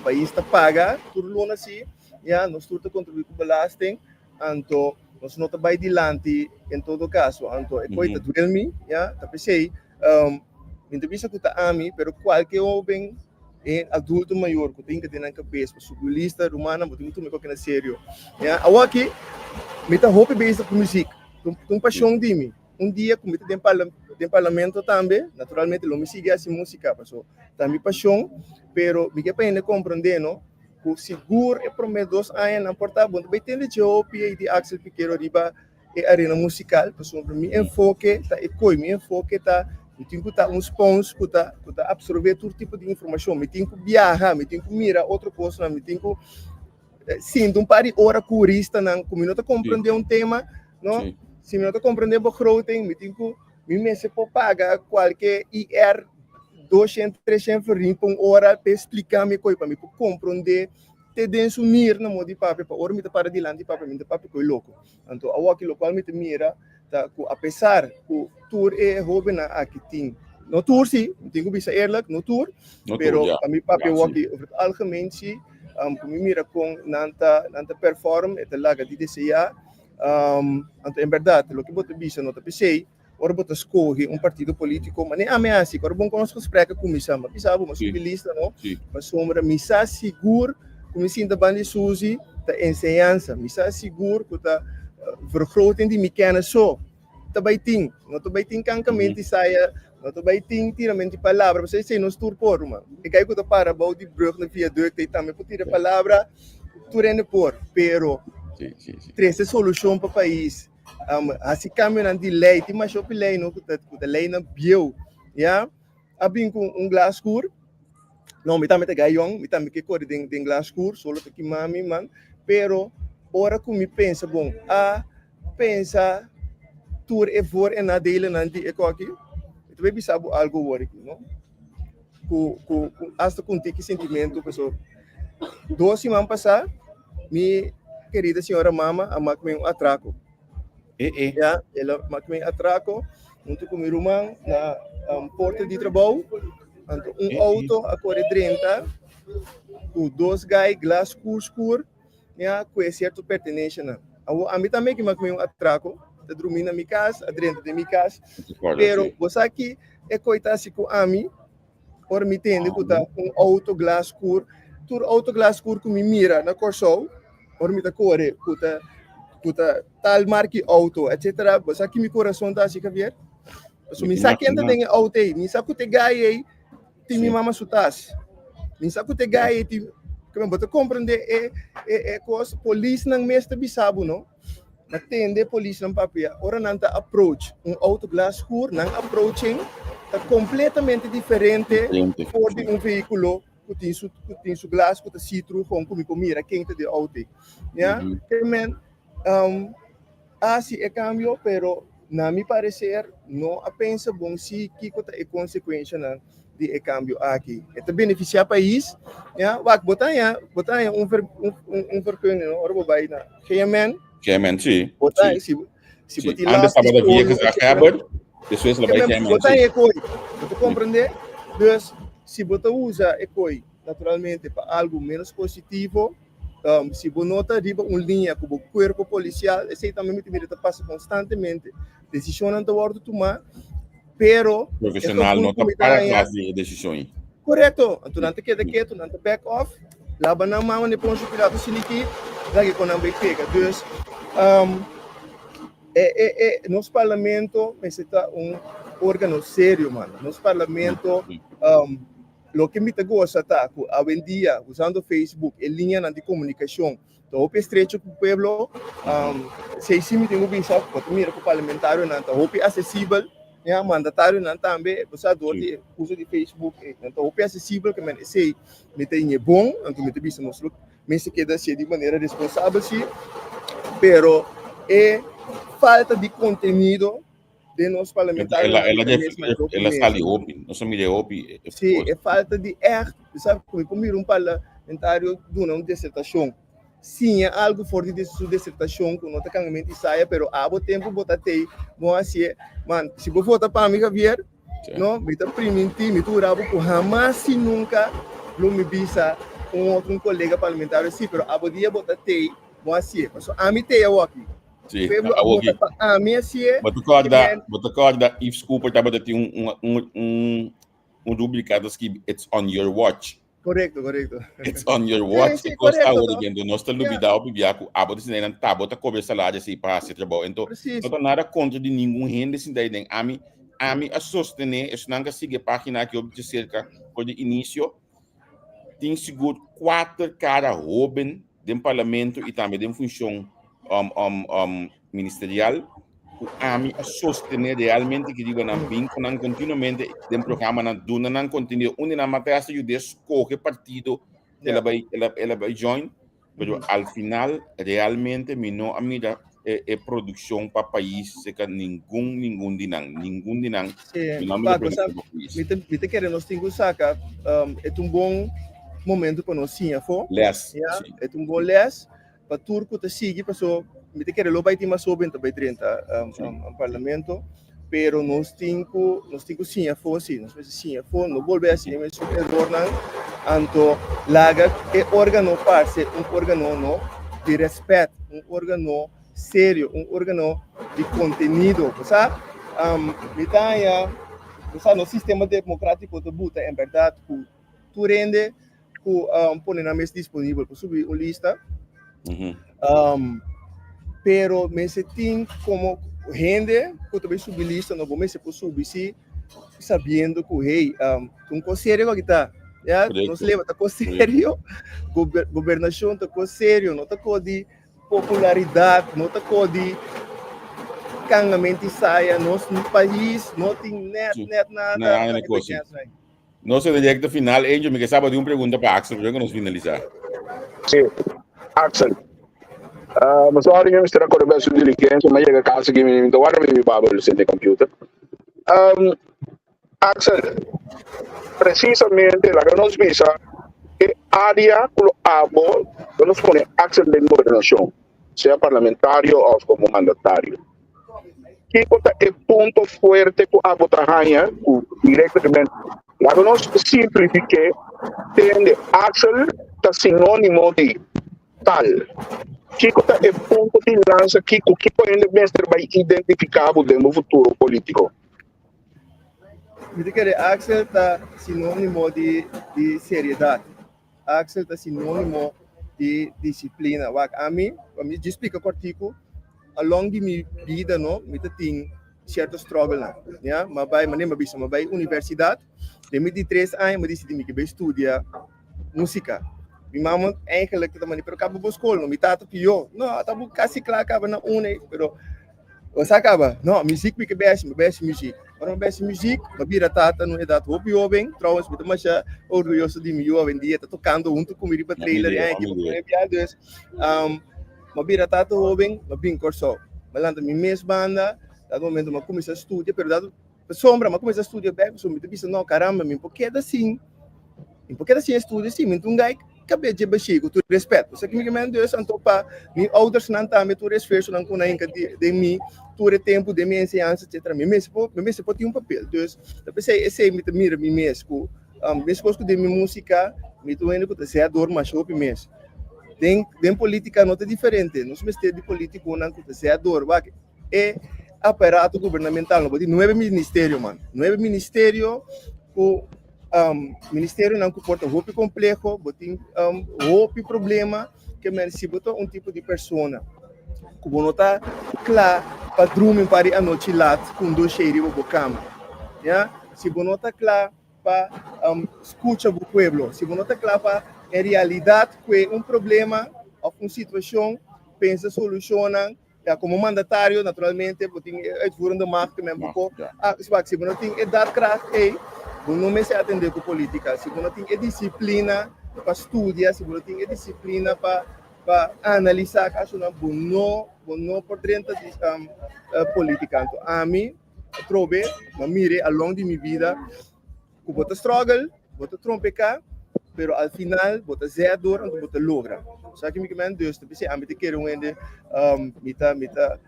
pais ta paga tur luna si, ya, nos tur ta contribui cu belasting, anto nos no ta bay dilanti en todo caso. Anto e koe ta duel mi, ya, ta pesey Mi ta bisa ku ta ami, pero kualke hoben e adulto mayor ku ta hinka den nan kabes pa subi un lista, rumannan, bo tin ku tuma e koke na serio. Ya, awoki mi ta hopi bezig ku muzik, ta un pashon di mi. Un dia ku mi ta den parla den parlamento tambe, naturalmente lo mi sigui hasi musika, paso ta mi pashon, pero mi ke pa hende komprende no ku sigur e prome dos añanan por ta bo no ta bai tende dje hopi ei di Axel Pikero riba e arena musical pasobra mi enfoke ta e koe, mi enfoke ta mi tin ku ta un spons ku ta ku ta absorbe tur tipo di informashon, mi tin ku biaha, mi tin ku mira otro kosnan, mi tin ku sinta un par di ora ku huristanan ku mi no ta komprende un tema, no, si mi no ta komprende begroting mi tin ku mi mester por paga kualke IR 200, 300 florin pa un ora pa e splika mi koe pa mi por komprende te den su nir na modo di papia, pa ora mi ta para dilanti di papia, mi ta papia koe loko. Anto awoki lokual mi ta mira ta ku apesar ku tur e hobennan aki tin, no tur si, mi tin ku bisa eerlijk, no tur, No tur, pero ja. pa mi papia Ja, si. awoki over het algemeen si, ku mi mira kon nan ta nan ta perform, e ta laga di deseá. Anto en bèrdat loke bo ta bisa no ta p'esei. Ora bo ta skohe un partido polítiko, manera ami a hasi, ora bon ku nos gesprek a kuminsá, mi a bisa bo, mi a subi lista no, pasobra mi sa sigur ku mi sinta banda di Suzy ta enseñansa, mi sa sigur ku ta vergroting di mi kennis so ta bai tin, no ta bai tin kankamento di saya, no ta bai tin tiramento di palabra, pasobra esei nos tur por, ruman. E kai ku ta para bou di brug na viaduct ei tambe por tira palabra, tur hende por, pero trese solushon pa pais. Hasi kambionan di lei, tin masha hopi lei no ku ta ku ta leinan bieu, ya. A bin ku un glas skur, no mi tambe ta gai yòn, mi tambe ke kore den den glas skur, solo ta kima mi man, pero ora ku mi pensa bon, a pensa tur e voor en nadelenan di e koki, mi ta bai bisa bo algu awor aki no, ku ku ku asta ku un tiki sentimentu pasobra dos siman pasá Mi querida señora mama a mak mi un atraco. Eh, eh. Ja, el a mak mi atraco hunto cu mi ruman na um, porta di trabou. Anto un Eh, eh. auto a corre drenta cu dos guy glas scur scur, ja, cu e cierto pertenencianan. Awo ami tambe ki mak mi un atraco, ta drumi na mi cas, a drenta den mi cas. Te acuerdo, Pero sí. bo sa ki e coi ta haci cu ami? Ora mi tende ku ta un outo glas skur, tur outo glas skur ku mi mira na Kòrsou, ora mi ta kore ku ta ku ta tal marki outo, etsetera, bo sa ki mi kurason ta hasi, Javier? Pasobra mi sa ken ta den e outo ei, mi sa ku te gai ei tin mi mama su tas, mi sa ku te gai ei tin, bo ta komprende e e e kos, polisnan mes ta bisa bo no. Na tende polisnan papia ora nan ta approach un auto glas skur, nan approaching ta completamente diferente Diferente. for di un vehiculo cu tin su cu tin su glas cu ta see through gewoon cu mi por mira ken ta den auto. Ya, ke men a haci e cambio pero na mi parecer no a pensa bon si kico ta e consecuencianan di e cambio aki. E ta beneficia pais, ya, wak bo ta haña bo ta haña un ver un un vergunning no ora bo bay na GMN. GMN, si. Bo ta Si. si si bo Si. tin Antes last di tabata via skol, gezaghebber, despues lo bay GMN, GMN, bo ta si. haña e kooi. Bo ta comprende? Dus si bo ta usa e kooi naturalmente pa algo menos positivo. Si bo no ta riba un liña ku bo kuerpo polisial, esei tambe mi ta mira ta pasa konstantemente. Desishonnan ta wòrdu tumá, pero e Profesional gevoel no ku ta mi ta para haña tras di e desishon ei. Korekto. Anto nan ta keda ketu, nan ta back off, laba nan man wanneer Poncio Pilato sinti lage kon nan bai pega. Dus, e e e nos parlamento mester ta un órgano serio, man. Nos parlamento, Loke mi ta gosa ta ku awendia usando Facebook e liñanan di komunikashon ta hopi estrecho ku pueblo. Esei si mi tin ku bisa, bo ta mira ku parlamentarionan ta hopi asesibel, ya, mandatarionan tambe, bo sa dor di e uso di Facebook nan ta hopi asesibel, ke men esei mi ta ñe bon, anto mi ta bisa nos lo mester keda hasié di manera responsabel si, pero e falta di kontenido den nos parlamentario Ela, ela, ela sali hopi, nos a mira hopi. Sí, e falta di echt, sabe, como por mira un parlamentario duna un disertacion, siña algo for di su disertacion ku no ta kangamente saya, pero abo tempo bo ta tei, bo hasié, man, si bo vota pa mi Javier, sí. No, mi ta priminti, mi ta hura bo ku hamas y nunca lo mi bisa un otro un colega parlamentario sí, pero abo dia bo ta tei, bo hasié, paso ami tei awoki. Sí, Pueblo a awoki. vota pa ami hasié. Bo ta kòrda, bo ta kòrda Yves Cooper tabata tin un, un, un, un, un rubrika ta skibi It's on your watch. Korekto, korekto. It's on your watch. Sí, sí, E kos korekto, awor no? dentro nos ta lubidá hopi bia ku abo ta sinta einan ta bo ta kobra salario así pa hasi trabou. Ento Precies. no ta nada kontra di ningun hende sinta ei den. Ami, ami a sostené esnan ku a sigui e página aki hopi di serka for di inisio. Tin sigur kuater kara hóben den parlamento i tambe den funshon ministerial ku ami a sostené realmente ki riba nan bin ku nan kontinuamente den programanan duna nan kontenido un di nan mata hasta yuda skohe partido el a bai el a bai join pero al final realmente mi no a mira e produkshon pa pais seka ningun ningun di nan ningun di nan Sí, mi no a mira Paco, sa, produkshon pa pais. mi ta kere nos tin ku saka e ta un bon momento pa nos siña afó. Les, Ya, sí. e ta un bon les pa tur ku ta sigui paso mi ta kere lo bai tin mas hoben ta bai drenta parlamento pero nos tin ku nos tin ku siña afó si nos mester siña afó no bolbe hasi e mesun erornan anto laga e organo parse un organo no di rèspèt un organo serio un organo di kontenido bo sa mi ta haña bo sa nos sistema demokratiko ta buta en bèrdat ku tur hende ku pone nan mes disponibel pa subi un lista. Pero mester tin komo hende ku ta bai subi lista no bo mester por subi si sabiendo ku hey un kos serio ku aki ta. Ya, nos leba ta kos serio, gobernashon ta kos serio, no ta kos di popularidat, no ta kos di kangamenti saya. Nos pais no tin net net nada. Nada di kos. Nos ta den recta final, Angel, mi ke sa bo tin un pregunta pa Axel prome ku nos finalisa. Sí, Axel. Uh, sorry, mi mester a kore bai su diligencia, mi a yega kas aki, mi ta warda mi baba sente computer. Um, Axel, precisamente laga nos bisa e área ku lo abo, lo nos pone Axel den gobernacion, sea parlamentario of como mandatario. Kiko ta e punto fuerte ku abo ta haña ku direktamente? Laga nos simplifik'é, tende Axel ta sinónimo di tal. Kiko ta e punto di lansa aki ku kiko hende mester bai identifiká bo den bo futuro polítiko? Mi ta kere Axel ta sinónimo di di seriedat. Axel ta sinónimo di disiplina. Wak ami, pa mi djis splika kòrtiku, along di mi bida no, mi ta tin sierto struggle-nan, ya. Mi a bai, manera mi a bisa, mi a bai universidat, den mi di tres aña mi a disidí mi ke bai studia músika. Mi mama eigenlijk ta manda, pero kaba bo skol no, mi tata pió, no, ta bo kasi kla kaba na una, pero Bo sa kaba? No, muziek mi ke besi, mi besi muziek. Ora mi besi muziek, mi bira tata na un edat hopi hoben. Trouwens, mi ta masha orguyoso di mi yu awendia, e ta tokando huntu ku mi riba trailer e aña aki pa prome bia. Dus, mi bira tata hoben, mi bin Kòrsou. Mi lanta mi mes banda, dat momento mi a kuminsá studia, pero dat pasobra mi a kuminsá studia bèk, pasobra mi ta bisa, no, karamba, mi por keda sin, mi por keda sin e studio si, mi ta un gai Kabia dje bashí ku tur respet. Bo sa ki mi ke men dus anto pa mi oudersnan tambe tur esfuersonan ku nan hinka den mi tur e tempu den mi enseñansa etcetera mi mester por mi mester por tin un papel. Dus ta p'esei esei mi ta mira mi mes ku meskos ku den mi musika mi ta un hende ku ta zet dor masha hopi mes. Den den polítika no ta diferente. Nos mester di polítikonan ku ta sea dor. Wak, e aparato gubernamental no bo tin nuebe ministerio man. Nuebe ministerio ku um, ministerionan ku por ta hopi kompleho, bo tin um, hopi problema ke men si bo ta un tipo di persona ku bo no ta kla pa drumi un par di anochi lat ku un doshé riba bo kama. Ya? Si bo no ta kla pa um, skucha bo pueblo, si bo no ta kla pa en realidat kue un problema òf un situashon, pensa solushonnan, ya komo mandatario naturalmente bo tin e uitvoerende macht men bo por ah, si bo no tin e daadkracht ei, bo no mester atende ku politika. Si bo no tin e disiplina pa studia, si bo no tin e disiplina pa pa analisá kasonan, bo no bo no por drenta di um, politika. Anto ami atrobe m'a mire along di mi bida ku bo ta struggle, bo ta trompeká, pero al final bo ta zet dor anto bo ta logra. Sa ki mi ke men? Dus ta p'esei ami ta kere un hende um, mi ta mi ta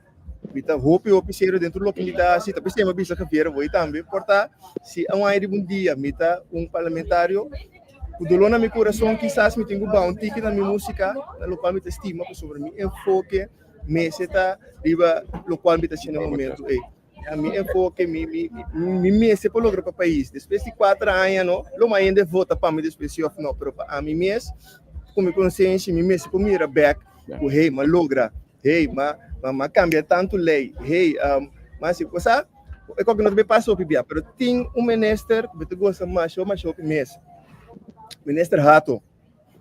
mi ta hopi hopi serio dentro loke mi ta hasi. Ta p'esei mi a bisa Javier avoi tambe, por ta si un aña riba un dia mi ta un parlamentario ku doló na mi kurason kisas mi tin ku baha un tiki na mi músika, na lokual mi ta stima pasobra mi enfoke mester ta riba lokual mi ta hasi na e momento ei. Ya, mi enfoke, mi, mi, mi mester por logra pa pais. Despues di cuatro aña, no, lo mas hende vota pa mi despues si of no, pero pa ami mes, cu mi conciencia, mi mester por mira back, cu hey, ma logra, hey, ma, ma, ma cambia tanto ley, hey, um, ma si, cosa, e koke no ta pasa hopi bia, pero tin un minister cu mi ta goza masho, masho hopi mes. Minister Hato.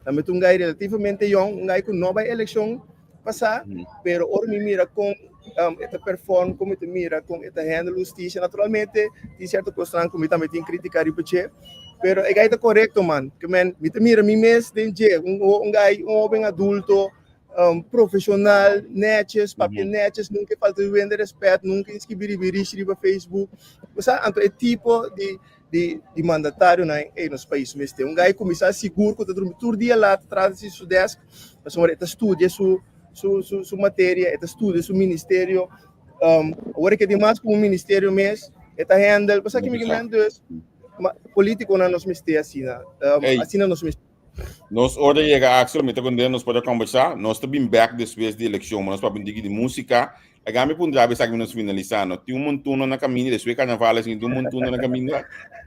Tambe ta un guy relativamente yong, un guy ku no bai elekshon pasá, pero ora mi mira kon um, e ta perform, kon mi ta mira kon e ta handle hustisia, naturalmente tin sierto kosnan ku mi tambe tin kritika riba dje, pero e guy ta korekto man, ke men mi ta mira mi mes den dje, un, un guy, un hoben adulto, um, profesional, netjes, papia netjes, nunca falta di wende respet, nunca inskibí riba rishi riba Facebook. Osea, anto e tipo di di di mandatarionan ei nos pais mester. Un gai kuminsá sigur ku ta drumi tur dia lat tras di su desk, pasobra e ta studia su su su su materia, e ta studia su ministerio. Um, awor ke tin mas ku un ministerio mes, e ta handle, pasobra ki mi men dus, ma politikonan nos mester asina. Um, Ey. asina nos mester. Nos ora yega Axel, mi ta contento nos por a conversa. Nos ta bin back despues di eleccion, nos papia un tiki di musica. Laga mi puntra bo esaki nos finalisa, no? Tin un montuno na caminda despues carnaval asin, tin un montuno na caminda?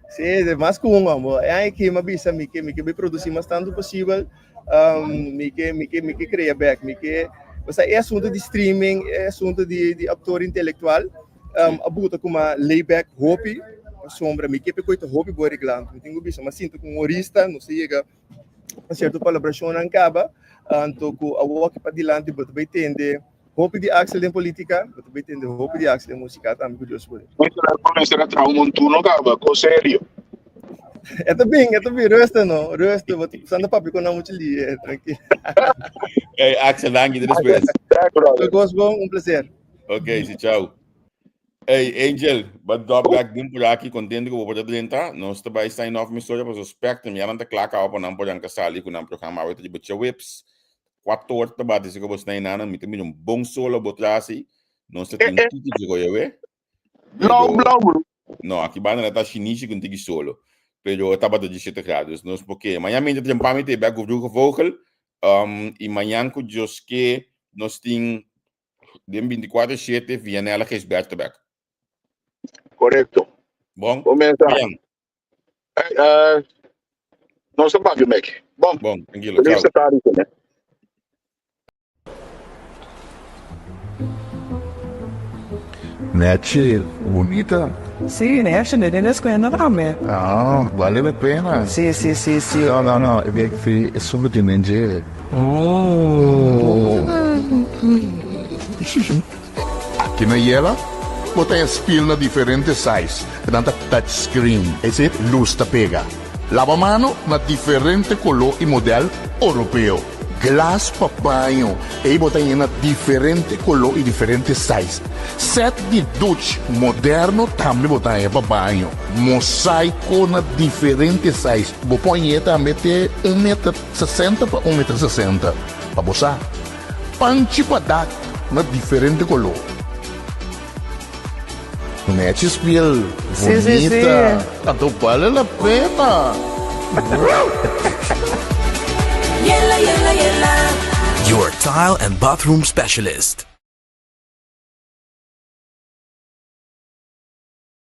Sí, de mas ku un hombre. E aña aki mi a bisa mi ke mi ke bai produci mas tantu posibel. Um, mi ke mi ke mi ke krea bek, mi ke Osea, e asunto di streaming, e asunto di di autor intelectual, um, a buta kuma lay back hopi, pasobra mi ke pe koita hopi bo regla. Mi tin ku bisa, mi a sinta ku un horista, nos a yega a sierto palabrashonnan kaba, anto ku awor aki padilanti bo ta bai tende hopi di Axel den politica, bo ta bai tende hopi di Axel den musica tambe ku Dios poder. Bo mester a traha un montuno kaba, kos serio. E ta bin, e ta bin, rusta no, rusta, bo ta sanda papia ku nan muchu lie, tranquilo. Hey Axel, danki, te despues. Tur kos bon, un placer. Ok, si chao. Hey Angel, ba drop back din por aki, contento ku bo por ta drenta. Nos ta bai sign off mi storia paso Spectrum ya nan ta kla kaba pa nan por ranka sali ku nan programa awe ta riba djaweps. Kuator ta bati si ku bo snai nana, mi ta mira un bon solo bo tras ei. Nos ta tin tiki dje goya we. Blauw, blauw, bro. No, aki banda na ta shinishi ku un tiki solo. Pero tabata 17 grados, nos por ke. Mañan mi ta trempa mi te bek ku Vroege Vogel. Um, i mañan ku Dios ke nos tin Den 24 7 Vianella Gisberto bek. Correcto. Bon. Comienza. Bien. Hey, uh, nos ta papia mek. Bon. Bon, tranquilo. Feliz Ciao. tarde, né? Nechi, bunita. Sí, nechi, ne den escuela tambe. Ah, vale la pena. Sí, sí, sí, sí. No, no, no, e bek fi e sundu tin den dje. Oh. Aki na Yela, bo ta haña spil na diferente size, nan ta touch screen, es decir, lus ta pega. Laba mano na diferente koló i modèl oropeo. Glas pa baño, ei bo ta haña na diferente koló i diferente size. Sèt di duch moderno tambe bo ta haña pa baño. Mosaiko na diferente size, bo por hañ'é tambe te un meter 60 pa un meter 60 pa bo sa. Panchi pa dak na diferente koló. Nechi spiel Sí, sí, sí. bunita. Anto bale la pena. Yela, yela, yela. Your tile and bathroom specialist.